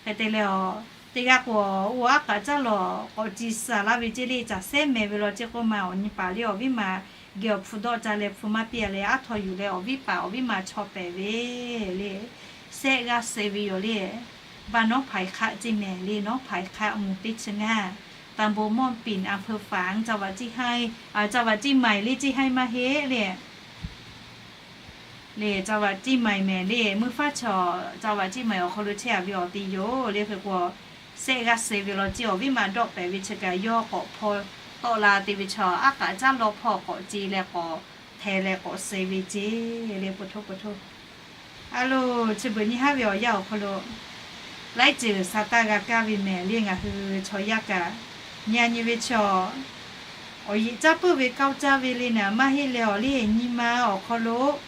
Hk'e te leh awˬ, teˇ g'aˇ k'o oˇ aˉ k'aꞈ caˉ lawˬ k'awꞈ ci saˍ laˇ ve ceˇ le, caˬ sehˉ meh ve law ceˇ k'oˆ ma, awˬ nyi paˍ le awˬ viˉ ma geh awˬ hpu dawˆ ca leh hpu maˇ piˇ-a leh aˉ htaw yuˬ leh awˬ viˉ paˍ awˬ viˉ ma chaw pehˍ ve le, sehˆ g'aˇ suh ve yoˬ le. Baˆ Nawˉ Hpaˍ Hkaˆ ceˇ mehˍ le, Nawˉ Hpaˍ Hkaˆ moˍ teˇ chi ngaˇ, ตำบลม่อนปิ่น อำเภอฝาง จังหวัดเชียงใหม่ จังหวัดเชียงใหม่ le ceˇ haiˉ maˇ heˆ le. Le จังหวัดเชียงใหม่ mehˍ le, meuˇ faˉ chaw จังหวัดเชียงใหม่ awˬ hk'aw lo chehˇ-a ve awˬ te yoˬ le. Hk'e k'o, sehˆ g'aˇ suh ve law ceˇ, awˬ viˉ ma dawˆ pehˍ ve chi kaꞈ yawˇ k'awꞈ hpawˇ tawˆ la te ve chaw aˉ k'aꞈ caˉ lawˬ hpawˇ k'awꞈ ce leh k'awꞈ hte leh k'awꞈ suh ve ceˇ le, poˬ hto poˬ hto. A loˬ, chi beuꞈ nyi haˉ ve awˬ yanˇ awˬ hk'aw lo laiˉ ceuˬ sa taˇ g'a kaˇ ve mehˍ le. Ngaˬ hui chaw yaˇ kaꞈ nyi a nyi ve chaw, awˬ yeꞈ caˇ puiˉ ve kawˇ caˇ ve le naˍ maˇ heˆ leh awˬ le, nyi ma awˬ hk'aw lo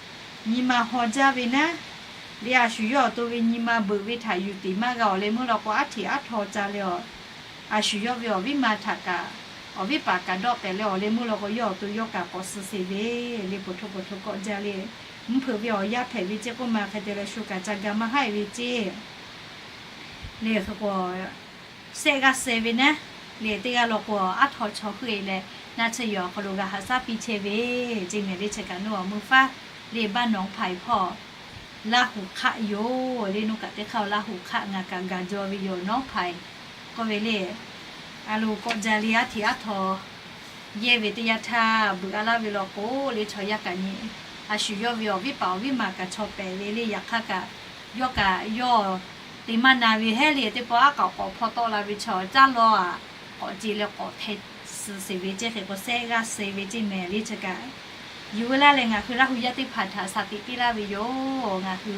nyi ma haw jaˇ ve naˉ le, a shu yawˇ awˬ to ve nyi ma beuꞈ ve htaꞈ yuˬ tiˍ maˇ g'a awˬ leh meuˇ law k'o, aˉ hteꞈ aˉ htaw ca leh awˬ, a shu yawˇ ve awˬ viˉ ma htaꞈ kaꞈ, awˬ viˉ paˍ kaꞈ dawˆ pehˍ leh awˬ leh meuˇ law k'o, yawˇ awˬ to yawˇ kaꞈ k'awꞈ suh sheˍ ve le, poˬ hto poˬ hto kawˆ jaˇ le. Mvuhˇ hpeuꞈ ve awˬ yanˇ hpehꞈ ve ceˇ k'oˆ ma, hk'e te leh shu kaꞈ ca ga maˇ haˆ-e ve ceˇ le. Hk'e k'o, sehˆ g'aˇ suh ve naˉ le, teˇ g'aˇ law k'o aˉ htaw chaw heuˆ-e leh naˆ tsuhˇ yehˬ awˬ hk'aw lo g'a haꞈ shaˉ piˇ chehˇ ve ceˇ mehˍ le. Chi kaꞈ nawˬ awˬ meuˇ faˉ le, Baˆ Nawˉ Hpaˍ hpawˇ Laˇ hu Hkaˆ yoˬ le. Nawˬ kaꞈ teˇ hk'aˇ Laˇ hu Hkaˆ ngaˬ kaꞈ gaˬ jaw ve yoˬ, Nawˉ Hpaˍ k'oˆ ve le. A loˬ, kawˆ jaˇ le, aˉ hteꞈ aˉ htaw yehˇ ve teˇ yanˇ htaˇ beuꞈ a laˇ ve law k'o le, chaw yaˇ kaꞈ nyi, a shu yawˇ ve awˬ viˉ paˍ awˬ viˉ ma kaꞈ chaw pehˍ ve le. Yaꞈ hk'aˇ kaꞈ yawˇ kaꞈ yawˇ te maˇ na ve heˉ le, teˇ pawˆ aˉ k'aꞈ k'awꞈ hpawˇ tawˆ la ve chaw caˉ lawˬ-a, k'awꞈ ce leh k'awꞈ hte suh sheˍ ve ceˇ. Hk'e k'o, sehˆ g'aˇ suh ve ceˇ mehˍ le. Chi kaꞈ yuˬ veu laˇ leh ngaˬ hui Laˇ hu yaˇ teˇ hpaˍ htaꞈ shaˍ tiꞈ piˇ laˇ ve yoˬ. Ngaˬ hui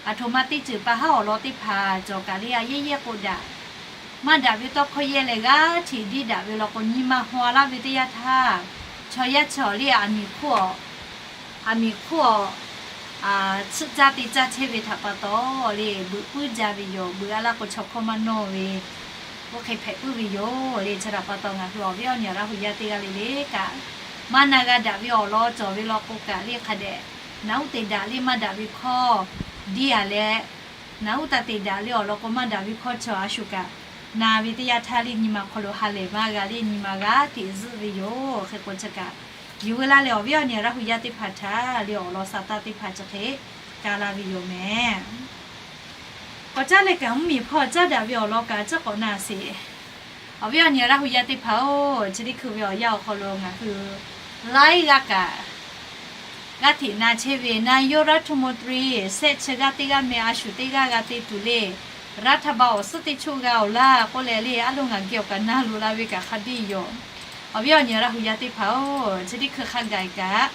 aˬ htoꞈ ma teˇ ceuˬ pa haˉ awˬ lawn teˇ hpaˍ cawˬ kaꞈ le, a yehˇ yehˇ k'o daꞈ, maˇ daꞈ ve tawˇ hkawˇ yehˇ leh g'aˇ hteꞈ diˇ daꞈ ve law k'o, nyi ma haw laˇ ve teˇ yanˇ htaˇ, chaw yaˇ chaw le, aˬ miˍ hk'oˆ awˬ, aˬ miˍ hk'oˆ awˬ, tsuhˆ caˇ te caˇ chehˇ ve htaꞈ pa taw le, beuꞈ puiˉ jaˇ ve yoˬ. Beuꞈ a laˇ k'o, chaw hkawˇ maˇ nawˇ ve, oˇ hk'e hpehꞈ puiˉ ve yoˬ le. Chi htaꞈ pa taw ngaˬ hui awˬ viˉ awˬ nyi Laˇ hu yaˇ teˇ g'aˇ le le kaꞈ, maˇ na g'a daꞈ ve awˬ lawn cawˬ ve law k'o kaꞈ le hk'a dehꞈ, naˍ uˉ te daꞈ le maˇ daꞈ ve hkawˇ diˇ a leh, naˍ uˉ taˇ te daꞈ le awˬ lawn k'o maˇ daꞈ ve hkawˇ chaw a shu kaꞈ na ve teˇ yanˇ htaˇ le, nyi ma hk'aw lo ha lehˬ maˇ g'a le, nyi ma g'aˇ hteꞈ zuhˆ ve yoˬ. Hk'e k'o, chi kaꞈ yuˬ veu laˇ leh awˬ viˉ awˬ nyi Laˇ hu yaˇ teˇ hpaˍ htaꞈ le awˬ lawn shaˍ taˇ teˇ hpaˍ chi hk'e kaˇ laˇ ve yoˬ mehˍ. K'awꞈ caˉ leh kaꞈ mvuhˇ miˬ hpawˇ caˉ daꞈ ve awˬ lawn kaꞈ caˉ k'awꞈ na sheˍ. Awˬ viˉ awˬ nyi Laˇ hu yaˇ teˇ hpaˍ-oˬ, chi teˇ hkui ve awˬ yanˇ awˬ hk'aw lo ngaˬ hui laiˉ g'aˇ kaꞈ g'aˇ hteꞈ na chehˇ ve, นายกรัฐมนตรี shehˆ chi g'aˇ teˇ g'aˇ meh a shuˍ teˇ g'aˇ g'a te tuˬ le, รัฐบาล awˬ suhˉ teˇ choˆ g'a awˬ laˇ k'oˆ leh le, a loˇ ngaˬ geh awˬ kaꞈ na loꞈ la ve kaꞈ hk'a biˇ yoˬ. Awˬ viˉ awˬ nyi Laˇ hu yaˇ teˇ hpaˍ-oˬ, chi teˇ hkui hk'a gaˬ kaꞈ,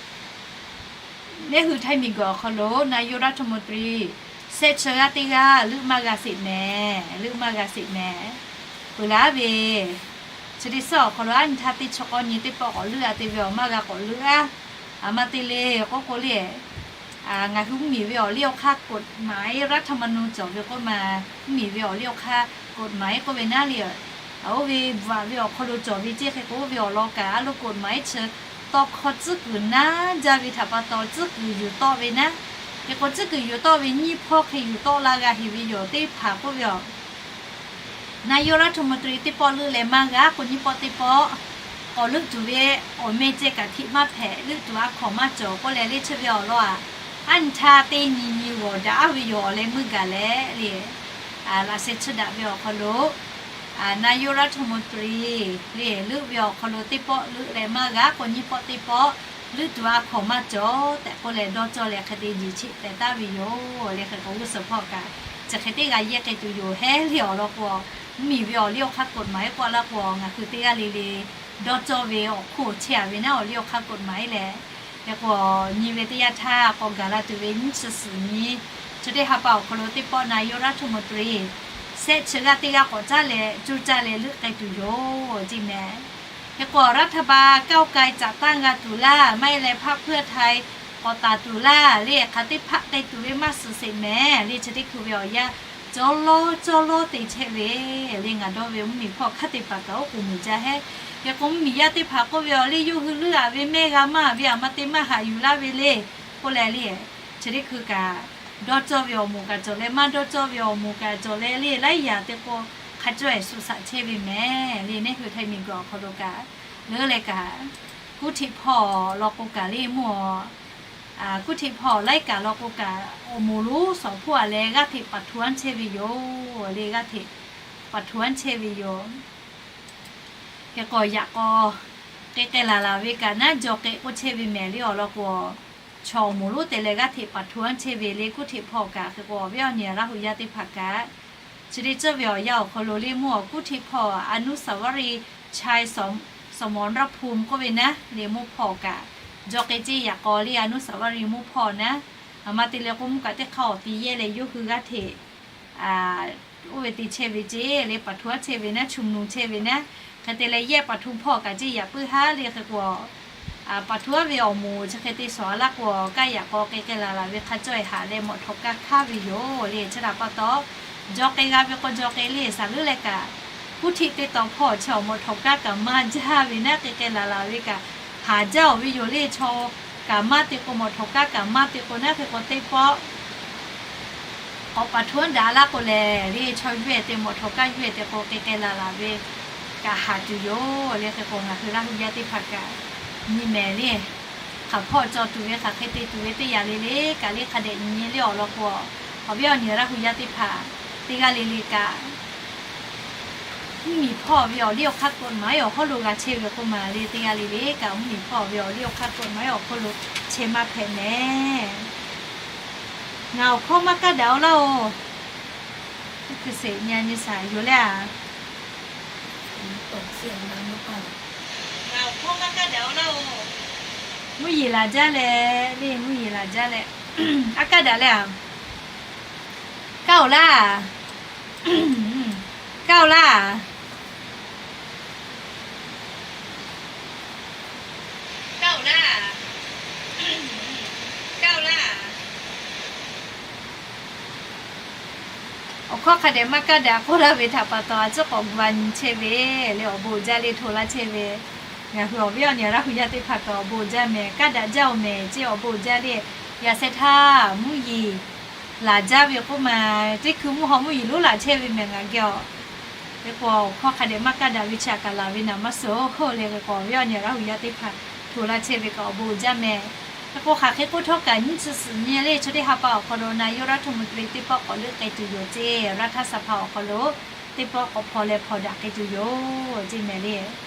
Neˇ hui Htaiˇ miˬguiˬ awˬ hk'aw lo นายกรัฐมนตรี shehˆ chi g'aˇ teˇ g'aˇ leuˆ maˇ g'a sheˍ mehˍ, leuˆ maˇ g'a sheˍ mehˍ. Peuˬ laˇ ve, chi teˇ suhˉ awˬ hk'aw lo aˉ nyi htaˇ teˇ chi k'awˇ nyi teˇ pawˆ k'awꞈ leuˆ a te ve awˬ maˇ g'a k'awꞈ leuˆ a. A ma te le k'oˆ k'o le, ngaˬ hui mvuhˇmiˬ ve awˬ liˇ awˬ hk'aˇ กฎหมาย รัฐธรรมนูญ cawˬ ve k'oˆ ma, mvuhˇmiˬ ve awˬ liˇ awˬ hk'aˇ กฎหมาย k'oˆ ve naˉ le, oˇ ve bvuhꞈ ve awˬ hk'aw lo cawˬ ve ceˇ hk'e k'o, oˇ ve awˬ lawn kaꞈ a loˇ กฎหมาย chi tawˇ hkawˇ tcuhˉ kuiˬ naˉ jaˇ ve htaꞈ pa taw tcuhˉ kuiˬ yuˬ tawˆ ve naˉ. Hk'e k'o tcuhˉ kuiˬ yuˬ tawˆ ve nyiˇ hpawˇ hk'e yuˬ tawˆ la g'a heˍ ve yoˬ teˇ hpaˍ k'oˆ ve aˬ, นายกรัฐมนตรี teˇ pawˆ leuˆ leh maˇ g'a k'o, nyiˇ pawˆ teˇ pawˆ k'awꞈ leuˆ tuˬ ve awˬ meh ceh kaꞈ hteꞈ maˇ hpehꞈ, leuˆ tuˬ a hkawˍ maˇ cawˬ k'oˆ leh le, chi ve awˬ lawn a, aˉ nyi htaˇ teˇ nyi nyi g'awˬ daꞈ a ve yoˬ awˬ leh meuˇ gaˬ leh le, laꞈ sheh chiˇ daꞈ ve awˬ hk'aw lo a, นายกรัฐมนตรี le leuˆ ve awˬ hk'aw lo teˇ pawˆ leuˆ leh maˇ g'a k'o, nyiˇ pawˆ teˇ pawˆ leuˆ tuˬ a hkawˍ maˇ cawˬ tehꞈ k'oˆ leh dawˇ cawˇ leh hk'e te jeˬ cheˆ teh taˍ ve yoˬ le. Hk'e k'o g'uˇ suhˍ hpawˇ kaꞈ chi hk'e teˇ g'a yehˇ k'ai tuˬ yoˬ heˉ le awˬ lawn k'o, mvuhˇmiˬ ve awˬ liˇ awˬ hk'aˇ กฎหมาย k'oˆ a laˇ k'o, ngaˬ hui teˇ g'aˇ le le dawˇ cawˇ ve awˬ hk'oˆ chehˇ a ve naˉ, awˬ liˇ awˬ hk'aˇ กฎหมาย lehˬ. Hk'e k'o, nyi ve teˇ yanˇ htaˇ k'awꞈ gaˬ la tuˬ ve nyiˇ chi suhˍ nyi, chi teˇ ha pa awˬ hk'aw lo teˇ pawˆ นายกรัฐมนตรี shehˆ chi g'aˇ teˇ g'aˇ k'awꞈ caˉ leh coˇ caˇ leh leuˆ k'ai tuˬ yoˬ ceˇ mehˍ. Hk'e k'o รัฐบาล ก้าวไกล จัดตั้ง g'a tuˬ laˇ, maˇ heˆ leh พรรคเพื่อไทย k'awꞈ taˍ tuˬ laˇ le, hk'aˬ teˇ hpaˆ k'ai tuˬ ve maˇ suhˍ sheˍ mehˍ le. Chi teˇ hkui ve awˬ yanˇ cawˇ lawˇ cawˇ lawˇ te chehˇ ve le, ngaˬ dawˇ ve mvuhˇmiˬ hpawˇ hk'aˇ te paˍ kaꞈ oˉ k'oˍ muiˬ jaˇ heˉ. Hk'e k'o mvuhˇmiˬ yaˇ teˇ hpaˍ k'oˆ ve awˬ liˇ yawˇ hui leuˆ a ve mehˆ g'a maˇ ve a ma te maˇ haꞈ yuˬ laˇ ve le k'oˆ leh le, chi teˇ hkui kaꞈ dawˇ cawˇ ve awˬ moˍ kaꞈ cawˬ leh, maˇ dawˇ cawˇ ve awˬ moˍ kaꞈ cawˬ leh le, laiˉ yaꞈ te k'o hk'a cawˇ e suhˍ shaꞈ chehˇ ve mehˍ le. Neˇ hui Htaiˇ miˬguiˬ awˬ hk'aw lo kaꞈ leuˉ leh kaꞈ, kuˇ hteꞈ hpawˇ law k'o kaꞈ le mvuhˇ a, kuˇ hteꞈ hpawˇ laiˉ kaꞈ law k'o kaꞈ, awˬ moˍ lonˉ shawˍ hpoˆ a leh g'aˇ hteꞈ paˍ htu anˉ chehˇ ve yoˬ le, g'aˇ hteꞈ paˍ htu anˉ chehˇ ve yoˬ. Hk'e k'o yaꞈ k'aw k'ai k'ai laˬ laˬ ve kaꞈ naˉ jaw k'ai k'oˆ chehˇ ve mehˍ le awˬ lawn k'o, chaw awˬ moˍ lonˉ te leh g'aˇ hteꞈ paˍ htu anˉ chehˇ ve le kuˇ hteꞈ hpawˇ kaꞈ. Hk'e k'o awˬ viˉ awˬ nyi Laˇ hu yaˇ teˇ hpaˍ kaꞈ, chi teˇ ceuˬ ve awˬ yanˇ awˬ hk'aw lo le mvuhˇ awˬ kuˇ hteꞈ hpawˇ อนุสาวรีย์ชัยสมรภูมิ k'oˆ ve naˉ le mvuhˇ hpawˇ kaꞈ, jaw k'ai ceˇ yaꞈ k'aw le อนุสาวรีย์ mvuhˇ hpawˇ naˉ. A ma te leh k'o mvuhˇ kaꞈ teˇ hk'aˇ awˬ te yehˇ leh yawˇ hui g'aˇ hteꞈ oˇ ve te chehˇ ve ceˇ le, paˍ htu aˉ chehˇ ve naˉ, chu mvuh chehˇ ve naˉ. Hk'e te leh yehˇ paˍ htu hpawˇ kaꞈ ceˇ yaꞈ puiˉ haˉ le. Hk'e k'o paˍ htu aˉ ve awˬ moˍ chi hk'e te shawˍ a laˇ k'o, kaˇ yaꞈ k'aw k'ai k'ai laˬ laˬ ve hk'a cawˇ e haꞈ leh mawꞈ htawꞈ kaˇ hk'aˇ ve yoˬ le. Chi htaꞈ pa taw, jaw k'ai g'a ve k'o jaw k'ai le, saˍ leuˉ leh kaꞈ kuˇ hteꞈ te tawˍ hpawˇ chi awˬ mawꞈ htawꞈ kaˇ kaꞈ maˇ jaˇ ve naˉ, k'ai k'ai laˬ laˬ ve kaꞈ haꞈ jaˇ awˬ ve yoˬ le. Chaw kaꞈ maˇ te k'o, mawꞈ htawꞈ kaˇ kaꞈ maˇ te k'o naˉ, hk'e k'o teˇ pawˆ k'awꞈ paˍ htu aˉ daꞈ laˇ k'o lehˬ le, chaw yuˇ e te mawꞈ htawꞈ kaˇ yuˇ e te k'o k'ai k'ai laˬ laˬ ve kaꞈ haꞈ tuˬ yoˬ le. Hk'e k'o ngaˬ hui Laˇ hu yaˇ teˇ hpaˍ kaꞈ nyi mehˍ le, hk'aˬ hpawˇ cawˬ tuˬ ve hk'aˬ hk'e te tuˬ ve teˇ yanˇ le le kaꞈ le hk'a dehꞈ nyi le awˬ lawn k'o, awˬ viˉ awˬ nyi Laˇ hu yaˇ teˇ hpaˍ teˇ g'aˇ le le kaꞈ mvuhˇmiˬ hpawˇ ve awˬ liˇ awˬ hk'aˇ กฎหมาย awˬ hawˉ lo g'a chehˇ ve k'oˆ ma le, teˇ g'aˇ le le kaꞈ mvuhˇmiˬ hpawˇ ve awˬ liˇ awˬ hk'aˇ กฎหมาย awˬ hk'aw lo chehˇ maˇ hpehꞈ mehˍ. Ngaˬ awˬ hkawˇ maˇ kaˇ daꞈ-oˬ laˇ-oˬ. Teˇ hkui sheˍ nyi a nyi shaˍ yoˬ le a. Ngaˬ awˬ hkawˇ maˇ kaˇ daꞈ-oˬ laˇ-oˬ. Mvuhˇ yeˬ laˬ jaˇ leh le, mvuhˇ yeˬ laˬ jaˇ leh, a kaˇ daꞈ le a. Kaˇ-oˬ laˇ. Kaˇ-oˬ laˇ. Kaˇ-oˬ laˇ. Kaˇ-oˬ laˇ. Awˬ hkawˇ hk'a dehꞈ maˇ kaˇ daꞈ k'oˆ laˇ ve htaꞈ pa taw, a ciˉ k'awꞈ gu a nyi chehˇ ve le, awˬ bon jaˇ le hto laˇ chehˇ ve. Ngaˬ hui awˬ viˉ awˬ nyi Laˇ hu yaˇ teˇ hpaˍ kaꞈ awˬ bon jaˇ mehˍ, kaˇ daꞈ jaˇ-oˬ mehˍ ceˇ, awˬ bon jaˇ le. Yaꞈ sheh htaˇ mvuhˇ yeˬ laˬ jaˇ ve k'oˆ ma, teˇ hkui mvuhˇ haw mvuhˇ yeˬ lonˉ laˬ chehˇ ve mehˍ ngaˬ geh-oˬ. Hk'e k'o awˬ hkawˇ hk'a dehꞈ maˇ kaˇ daꞈ ve chi aꞈ kaꞈ laˬ ve naˍ maˇ suh-oˬ le. Hk'e k'o awˬ viˉ awˬ nyi Laˇ hu yaˇ teˇ hpaˍ hto laˇ chehˇ ve kaꞈ awˬ bon jaˇ mehˍ. Hk'e k'o hk'aˬ hk'e k'oˆ htawˇ kaꞈ nyiˇ chi suhˍ nyi le, chaw teˇ ha pa awˬ hk'aw lo นายกรัฐมนตรี teˇ pawˆ k'awꞈ leuˆ k'ai tuˬ yoˬ ceˇ, รัฐสภา awˬ hk'aw lo teˇ pawˆ k'awꞈ hpaw leh hpaw daꞈ k'ai tuˬ yoˬ ceˇ mehˍ le.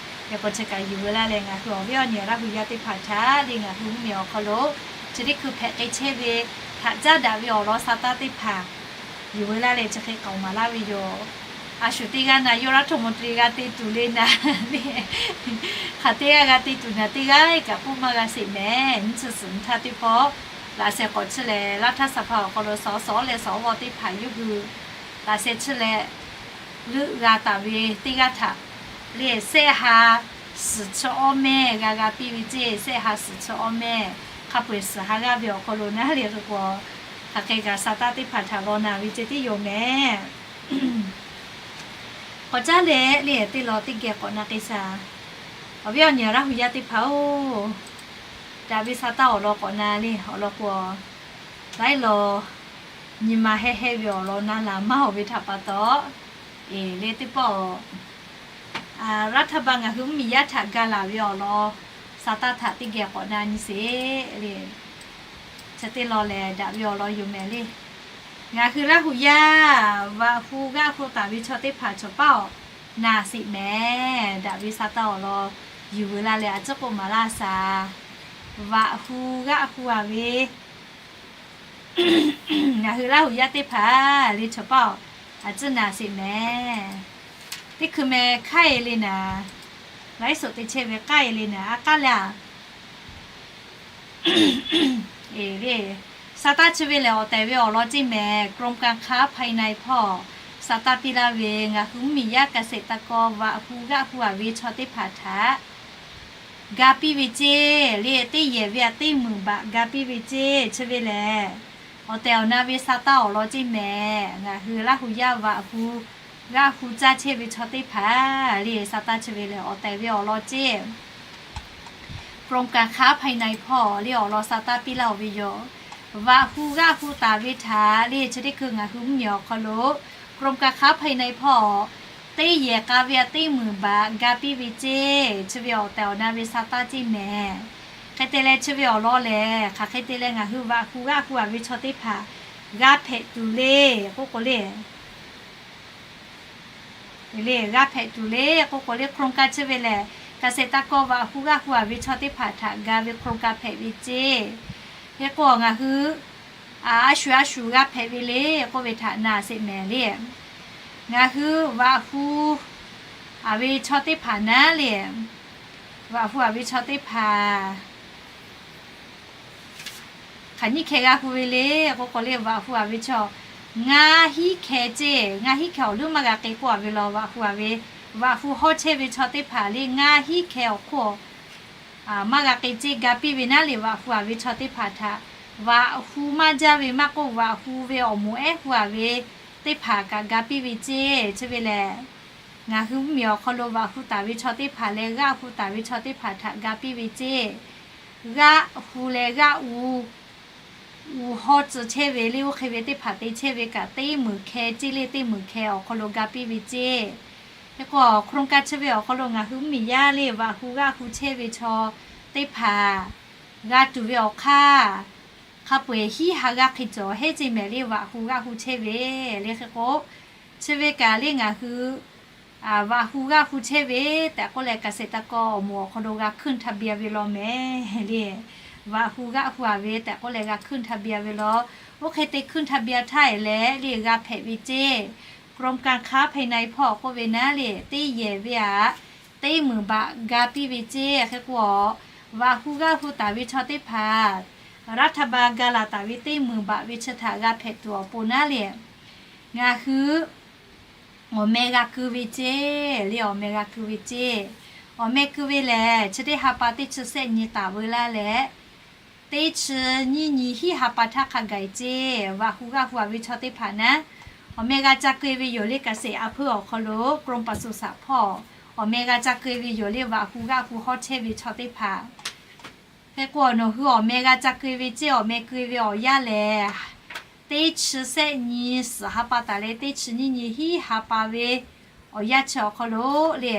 Yaꞈ k'aw chi kaꞈ yuˬ veu laˇ leh, ngaˬ hui awˬ viˉ awˬ nyi Laˇ hu yaˇ teˇ hpaˍ htaꞈ le, ngaˬ hui mvuhˇmiˬ awˬ hk'aw lo chi teˇ hkui hpehꞈ k'ai chehˇ ve htaꞈ caˉ daꞈ ve awˬ lawn sa taˇ teˇ hpaˍ yuˬ veu laˇ leh, chi hk'e k'aoˍ maˍ laˇ ve yoˬ. A shu teˇ g'aˇ naˍ yawˇ รัฐมนตรี g'a te tuˬ le naˍ le, hk'aˬ teˇ g'aˇ g'a te tuˬ naˍ, teˇ g'aˇ kaꞈ k'oˆ maˇ g'a sheˍ mehˍ. Nyi chi suhˍ nyi htaˇ teˇ pawˆ, laꞈ sheh k'awꞈ chi lehˬ, รัฐสภา awˬ hk'aw lo สส leh สว teˇ hpaˍ yawˇ hui laꞈ sheh chi leh leuˆ g'a taˍ ve teˇ g'aˇ htaꞈ le, sehˆ ha suhˍ chi awˇ mehˇ g'a g'a piˇ ve ceˇ. Sehˆ ha suhˍ chi awˇ mehˇ, hk'a peu-eˬ suhˍ ha g'aˇ ve awˬ hk'aw lo naˉ le k'o, hk'aˬ hk'e kaꞈ sa taˇ teˇ hpaˍ htaꞈ law naˍ ve ceˇ tiˉ yoˬ mehˍ. K'awꞈ caˉ leh le, teˇ law teˇ geh k'awꞈ na k'ai shaˍ. Awˬ viˉ awˬ nyi Laˇ hu yaˇ teˇ hpaˍ-oˬ, daꞈ ve sa taˇ awˬ lawn k'awꞈ na le. Awˬ lawn k'o, laiˉ law nyi ma hehˇ hehˇ ve awˬ lawn na laˬ maˇ awˬ ve htaꞈ pa taw, eˬ le teˇ pawˆ รัฐบาล ngaˬ hui mvuhˇmiˬ yaˇ htaꞈ ga laˬ ve awˬ lawn sa taˇ htaꞈ teˇ geh k'awꞈ na nyi sheˍ le. Chi teˇ law lehˬ, daꞈ ve awˬ lawn yoˬ mehˍ le. Ngaˬ hui Laˇ hu yaˇ vaꞈ hu g'aˆ hu taˍ ve chaw teˇ hpaˍ chaw paˉ awˬ na sheˍ mehˍ. Daꞈ ve sa taˇ awˬ lawn yuˬ veu laˇ leh, a ciˉ k'oˆ maˍ laˇ shaˍ. Vaꞈ hu g'aˆ hu a ve ngaˬ hui Laˇ hu yaˇ teˇ hpaˍ le chaw paˉ awˬ, a ciˉ na sheˍ mehˍ. Teˇ hkui meh hk'aˇ e le naˍ, laiˉ suhˍ te chehˇ ve k'aˇ e le naˍ, a k'aˉ le a. Eˬ le, sa taˇ chi ve lehˬ awˬ tehˬ ve awˬ lawn ceˇ mehˍ. กรมการค้าภายใน hpawˇ sa taˇ piˇ laˇ ve, ngaˬ hui mvuhˇmiˬ yaˇ เกษตรกร vaꞈ hu g'aˆ hu a ve chaw teˇ hpaˍ htaꞈ ga piˇ ve ceˇ le. Teˇ yehˬ ve a teˇ meunˍ baꞈ ga piˇ ve ceˇ. Chi ve lehˬ, awˬ tehˬ awˬ na ve sa taˇ awˬ lawn ceˇ mehˍ. Ngaˬ hui Laˇ hu yaˇ vaꞈ hu g'aˆ hu caˇ chehˇ ve chaw teˇ hpaˍ le, sa taˇ chi ve lehˬ awˬ tehˬ ve awˬ lawn ceˇ. กรมการค้าภายใน hpawˇ le awˬ lawn sa taˇ piˇ laˇ-oˬ ve yoˬ. Vaꞈ hu g'aˆ hu taˍ ve htaꞈ le chi teˇ hkui ngaˬ hui mvuhˇmiˬ awˬ hk'aw lo กรมการค้าภายใน hpawˇ teˇ yehˬ k'a ve a teˇ meunˍ baꞈ ga piˇ ve ceˇ. Chi ve awˬ tehˬ awˬ na ve sa taˇ ceˇ mehˍ. Hk'e te leh chi ve awˬ lawn lehˬ, hk'aˬ hk'e te leh ngaˬ hui vaꞈ hu g'aˆ hu a ve chaw teˇ hpaˍ g'a hpehꞈ tuˬ le k'oˆ k'o le. Le g'a hpehꞈ tuˬ le k'oˆ k'o le, โครงการ chi ve lehˬ, เกษตรกร vaꞈ hu g'aˆ hu a ve chaw teˇ hpaˍ htaꞈ ga ve โครงการ hpehꞈ ve ceˇ. Hk'e k'o ngaˬ hui a shu a shu g'a hpehꞈ ve le k'oˆ ve htaꞈ na sheˍ mehˍ le. Ngaˬ hui vaꞈ hu a ve chaw teˇ hpaˍ naˉ le, vaꞈ hu a ve chaw teˇ hpaˍ hk'aˬ nyiˇ hkeh g'a hu ve le k'oˆ k'o le, vaꞈ hu a ve chaw ngaˇ hinˉ hkeh ceˇ. Ngaˇ hinˉ hkeh awˬ leuˉ maˇ g'a k'ai k'oˆ a ve law, vaꞈ hu a ve, vaꞈ hu hawˉ chehˇ ve chaw teˇ hpaˍ le ngaˇ hinˉ hkeh awˬ hk'oˆ maˇ g'a k'ai ceˇ. Ga piˇ ve naˉ le, vaꞈ hu a ve chaw teˇ hpaˍ htaꞈ vaꞈ hu maˇ jaˇ ve maˇ k'oˆ, vaꞈ hu ve awˬ moˍ ehˉ hu a ve teˇ hpaˍ kaꞈ ga piˇ ve ceˇ. Chi ve lehˬ, ngaˬ hui mvuhˇmiˬ awˬ hk'aw lo vaꞈ hu taˍ ve chaw teˇ hpaˍ leh g'aˆ hu taˍ ve chaw teˇ hpaˍ htaꞈ ga piˇ ve ceˇ. G'aˆ hu leh g'aˆ u, u hawˉ tcuh chehˇ ve le, oˇ hk'e ve teˇ hpaˍ te chehˇ ve kaꞈ teˇ meunˍ hkeh ceˇ le, teˇ meunˍ hkeh awˬ hk'aw lo ga piˇ ve ceˇ. Hk'e k'o, โครงการ chi ve awˬ hk'aw lo ngaˬ hui mvuhˇmiˬ yaˇ le vaꞈ hu g'aˆ hu chehˇ ve chaw teˇ hpaˍ g'a tuˬ ve awˬ hk'aˇ, hk'a peu-eˬ hiˉ ha g'aˇ hk'e cawˬ heˉ ceˇ mehˍ le, vaꞈ hu g'aˆ hu chehˇ ve le. Hk'e k'o, chi ve kaꞈ le ngaˬ hui vaꞈ hu g'aˆ hu chehˇ ve tehꞈ k'oˆ leh, เกษตรกร awˬ moˍ awˬ hk'aw lo g'a ขึ้นทะเบียน ve law mehˍ le. Vaꞈ hu g'aˆ hu a ve tehꞈ k'oˆ leh g'a ขึ้นทะเบียน ve law. Oˇ hk'e te ขึ้นทะเบียน htaˇ eˬ leh le g'a hpehꞈ ve ceˇ. กรมการค้าภายใน hpawˇ k'oˆ ve naˉ le, teˇ yehˬ ve a teˇ meunˍ baꞈ ga piˇ ve ceˇ. Hk'e k'o, vaꞈ hu g'aˆ hu taˍ ve chaw teˇ hpaˍ รัฐบาล ga laˬ taˍ ve teˇ meunˍ baꞈ ve chi htaꞈ g'a hpehꞈ tuˬ awˬ pon naˉ le, ngaˬ hui awˬ meh g'a keu ve ceˇ le, awˬ meh g'a keu ve ceˇ. Awˬ meh keu ve lehˬ, chi teˇ ha pa teˇ chi sehˆ nyi taˍ veu laˇ leh, teˇ chi nyiˇ nyi hiˉ ha pa htaˇ hk'a gaˬ ceˇ. Vaꞈ hu g'aˆ hu a ve chaw teˇ hpaˍ naˉ, awˬ meh g'a ca keu ve yoˬ le. เกษตรอำเภอ awˬ hk'aw lo กรมปศุสัตว์ hpawˇ awˬ meh g'a ca keu ve yoˬ le, vaꞈ hu g'aˆ hu hawˉ chehˇ ve chaw teˇ hpaˍ. Hk'e k'o, nawˬ hui awˬ meh g'a ca keu ve ceˇ. Awˬ meh keu ve awˬ yanˇ lehˬ, teˇ chi sehˆ nyi suhˍ ha pa taˍ leh teˇ chi nyiˇ nyi hiˉ ha pa ve awˬ yanˇ chi awˬ hk'aw lo le,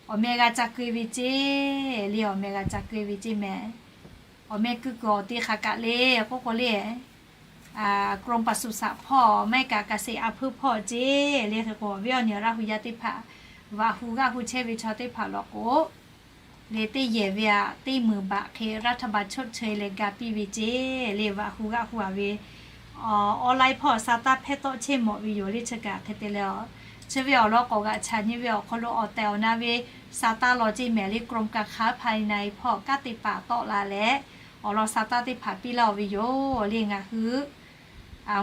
awˬ meh g'a ca keu ve ceˇ le, awˬ meh g'a ca keu ve ceˇ mehˍ. Awˬ meh keu kuiˬ awˬ te hk'aˬ kaꞈ le k'oˆ k'o le, กรมปศุสัตว์ hpawˇ maˇ heˆ kaꞈ เกษตรอำเภอ hpawˇ ceˇ le. Hk'e k'o, awˬ viˉ awˬ nyi Laˇ hu yaˇ teˇ hpaˍ, Vaꞈ hu g'aˆ hu chehˇ ve chaw teˇ hpaˍ law k'o, le teˇ yehˬ ve aꞈ teˇ meunˍ baꞈ hk'e รัฐบาลชดเชย leh ga piˇ ve ceˇ le. Vaꞈ hu g'aˆ hu a ve online hpawˇ sa taˇ hpehˇ tawˆ chehˇ mawꞈ ve yoˬ le. Chi kaꞈ hk'e te leh, chi ve awˬ lawn k'awꞈ g'aꞈ chaꞈ nyi ve awˬ hk'aw lo awˬ tehˬ awˬ na ve sa taˇ law ceˇ mehˍ le. กรมการค้าภายใน hpawˇ kanˉ te paˍ tawˆ la leh, awˬ lawn sa taˇ teˇ hpaˍ piˇ laˇ-oˬ ve yoˬ le. Ngaˬ hui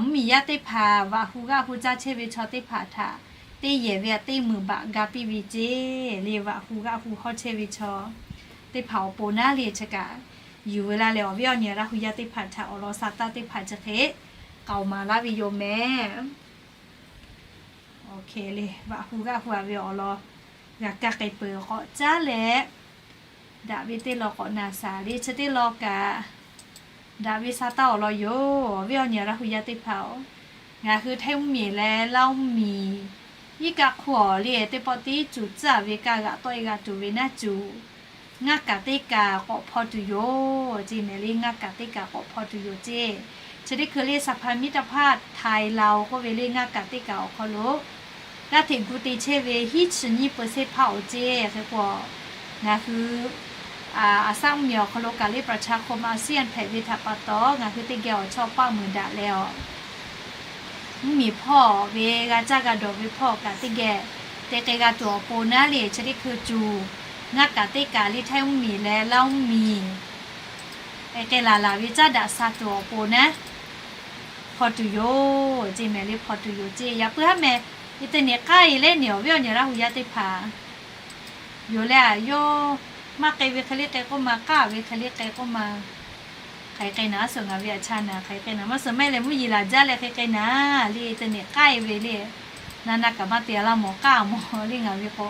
mvuhˇmiˬ yaˇ teˇ hpaˍ vaꞈ hu g'aˆ hu caˇ chehˇ ve chaw teˇ hpaˍ htaꞈ teˇ yehˬ ve aꞈ teˇ meunˍ baꞈ ga piˇ ve ceˇ le. Vaꞈ hu g'aˆ hu hawˇ chehˇ ve chaw teˇ hpaˍ awˬ pon naˉ le. Chi kaꞈ yuˬ ve laˇ leh awˬ viˉ awˬ nyi Laˇ hu yaˇ teˇ hpaˍ htaꞈ awˬ lawn sa taˇ teˇ hpaˍ chi hk'e k'aoˍ maˍ laˇ ve yoˬ mehˍ. Vaꞈ hu g'aˆ hu a ve awˬ lawn g'a kaˇ k'ai peuˬ. K'awꞈ caˉ leh daꞈ ve teˇ law k'awꞈ na shaˍ le. Chi teˇ law kaꞈ daꞈ ve sa taˇ awˬ lawn yoˬ. Awˬ viˉ awˬ nyi Laˇ hu yaˇ teˇ hpaˍ-oˬ, ngaˬ hui Htaiˇ mvuhˇmiˬ leh Laˇ mvuhˇmiˬ iˉ kaˆ hk'oˆ awˬ le teˇ pawˆ tiˉ cuˬ tcuhˉ ve kaˇ g'aꞈ tawˆ e g'a tuˬ ve naˉ cuˬ ngaˇ kaˍ teˇ kaˍ k'awꞈ hpaw tuˬ yoˬ ceˇ mehˍ le. Ngaˇ kaˍ teˇ kaˍ k'awꞈ hpaw tuˬ yoˬ ceˇ. Chi teˇ hkui le สหภามิตรภาพไทยลาว k'oˆ ve le ngaˇ kaˍ teˇ kaˍ awˬ hk'aw lo g'aˇ hteꞈ gu te chehˇ ve hiˉ chi nyiˇ เปอร์เซ็นต์ hpaˇ-oˬ ceˇ. Hk'e k'o, ngaˬ hui a saˆ mvuhˇmiˬ awˬ hk'aw lo kaꞈ le ประชาคมอาเซียน hpehꞈ ve htaꞈ pa taw, ngaˬ hui teˇ geh awˬ chawˇ paˆ muiˬ daꞈ leh awˬ mvuhˇmiˬ hpawˇ ve g'a caˇ g'a dawˬ ve hpawˇ kaꞈ teˇ geh te k'ai g'a tuˬ awˬ pon naˉ le. Chi teˇ hkui cuˬ ngaˇ kaˍ teˇ kaˍ le Htaiˇ mvuhˇmiˬ leh Laˇ mvuhˇmiˬ k'ai k'ai laˬ laˬ ve caˉ daꞈ sa tuˬ awˬ pon naˉ hpaw tuˬ yoˬ ceˇ mehˍ le. Hpaw tuˬ yoˬ ceˇ. Yaꞈ puiˉ haˉ meh, internet k'aˇ e leh neˬ awˬ viˉ awˬ nyi Laˇ hu yaˇ teˇ hpaˍ yoˬ leh a yoˬ, maˇ k'ai ve hk'e le k'ai k'oˆ ma, k'aˇ ve hk'e le k'ai k'oˆ ma. Hk'aˬ hk'e k'ai naˍ maˇ suhˍ, ngaˬ ve aꞈ cha naˍ hk'aˬ hk'e k'ai naˍ maˇ suhˍ, maˇ heˆ leh mvuhˇ yeˬ laˬ jaˇ leh hk'e k'ai naˍ le. Internet k'aˇ e ve le, na na kaꞈ maˇ te a laˇ mawˬ, k'aˇ mawˬ le ngaˬ ve k'o,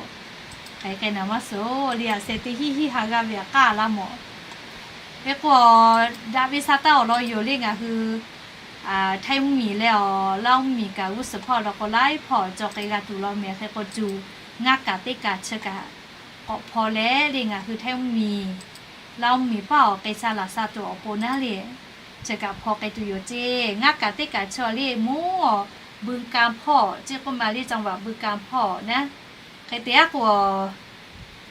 hk'aˬ hk'e k'ai naˍ maˇ suhˍ le. A seh teˇ hiˉ hiˉ ha g'aˇ ve aꞈ k'aˇ laˇ mawˬ. Hk'e k'o, daꞈ ve sa taˇ awˬ lawn yoˬ le. Ngaˬ hui Htaiˇ mvuhˇmiˬ leh awˬ Laˇ mvuhˇmiˬ kaꞈ g'uˇ suhˍ hpawˇ law k'o laiˉ hpawˇ cawˬ k'ai g'a tuˬ law mehˍ. Hk'e k'o cuˬ ngaˇ kaˍ teˇ kaˍ chi kaꞈ k'awꞈ hpaw leh le ngaˬ hui Htaiˇ mvuhˇmiˬ Laˇ mvuhˇmiˬ paˇ awˬ k'ai sha laˬ sha tuˬ awˬ pon naˉ le, chi kaꞈ hpaw k'ai tuˬ yoˬ ceˇ. Ngaˇ kaˍ teˇ kaˍ chi awˬ le mvuhˇ awˬ บึงกาฬ hpawˇ ceˇ k'oˆ ma le, จังหวัดบึงกาฬ hpawˇ naˉ. Hk'e te aˉ k'o,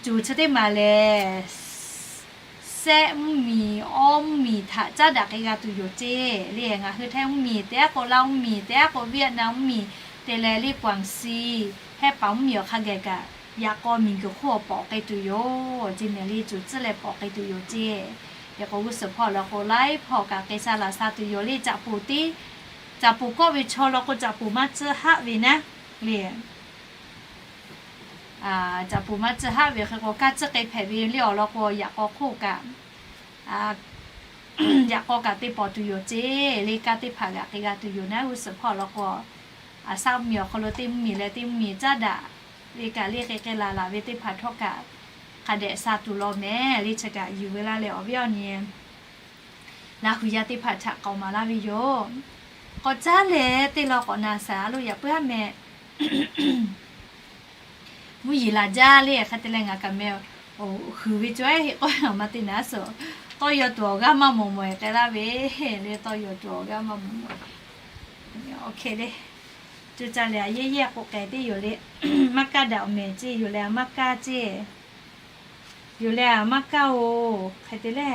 cuˬ chi teˇ maˬ lehˬ, sehˆ mvuhˇmiˬ awˇ mvuhˇmiˬ htaꞈ caˉ daꞈ k'ai g'a tuˬ yoˬ ceˇ le. Ngaˬ hui Htaiˇ mvuhˇmiˬ te aˉ k'o, Laˇ mvuhˇmiˬ te aˉ k'o, Vietnam mvuhˇmiˬ te leh le, Guangxi hehˉ paˍ mvuhˇmiˬ awˬ hk'a gaˬ kaꞈ yaꞈ k'aw miˬguiˬ hk'oˆ awˬ pawꞈ k'ai tuˬ yoˬ ceˇ mehˍ le. Cuˬ tcuhˉ leh pawꞈ k'ai tuˬ yoˬ ceˇ. Hk'e k'o g'uˇ suhˍ hpawˇ law k'o laiˉ hpawˇ kaꞈ k'ai sha laˬ sha tuˬ yoˬ le. Caꞈ poˍ tiˉ, caꞈ poˍ kawˆ ve chaw law k'o caꞈ poˍ maˇ tcuhˇ haˆ ve naˉ le. Caꞈ poˍ maˇ tcuhˇ haˆ ve hk'e k'o, kaˇ tcuhˇ k'ai hpehꞈ ve le awˬ lawn k'o, yaꞈ k'aw hk'oˆ kaꞈ, yaꞈ k'aw kaꞈ te pawˍ tuˬ yoˬ ceˇ le. Kaˇ teˇ hpaˍ g'aꞈ k'ai g'a tuˬ yoˬ naˉ. G'uˇ suhˍ hpawˇ law k'o, a saˆ mvuhˇmiˬ awˬ hk'aw lo teˇ mvuhˇmiˬ leh teˇ mvuhˇmiˬ caˉ daꞈ ve kaꞈ le hk'e k'ai laˬ laˬ ve teˇ hpaˍ htawˇ kaꞈ hk'a dehꞈ sha tuˬ law mehˍ le. Chi kaꞈ yuˬ ve laˇ leh awˬ viˉ awˬ nyi Laˇ hu yaˇ teˇ hpaˍ htaꞈ k'aoˍ maˍ laˇ ve yoˬ. K'awꞈ caˉ leh teˇ law k'awꞈ na shaˍ lo yaꞈ puiˉ haˉ meh. Mvuhˇ yeˬ laˬ jaˇ le hk'a te leh ngaˬ kaꞈ meh, huiˬ ve cawˬ heˆ k'oˆ a ma te naˉ suhˍ. Tawˇ yaw tuˬ awˬ g'aˇ maˇ mawˬ mawˬ e k'ai laˇ ve le. Tawˇ yaw tuˬ awˬ g'aˇ maˇ mawˬ mawˬ. Oˇ hk'e le, co ca lehˬ a yehˇ yehˇ k'oˆ k'ai teˇ yoˬ le. Maˇ kaˇ daꞈ awˬ mehˍ ceˇ yoˬ leh a maˇ kaˇ ceˇ. Yoˬ leh a maˇ kaˇ oˬ hk'e te le.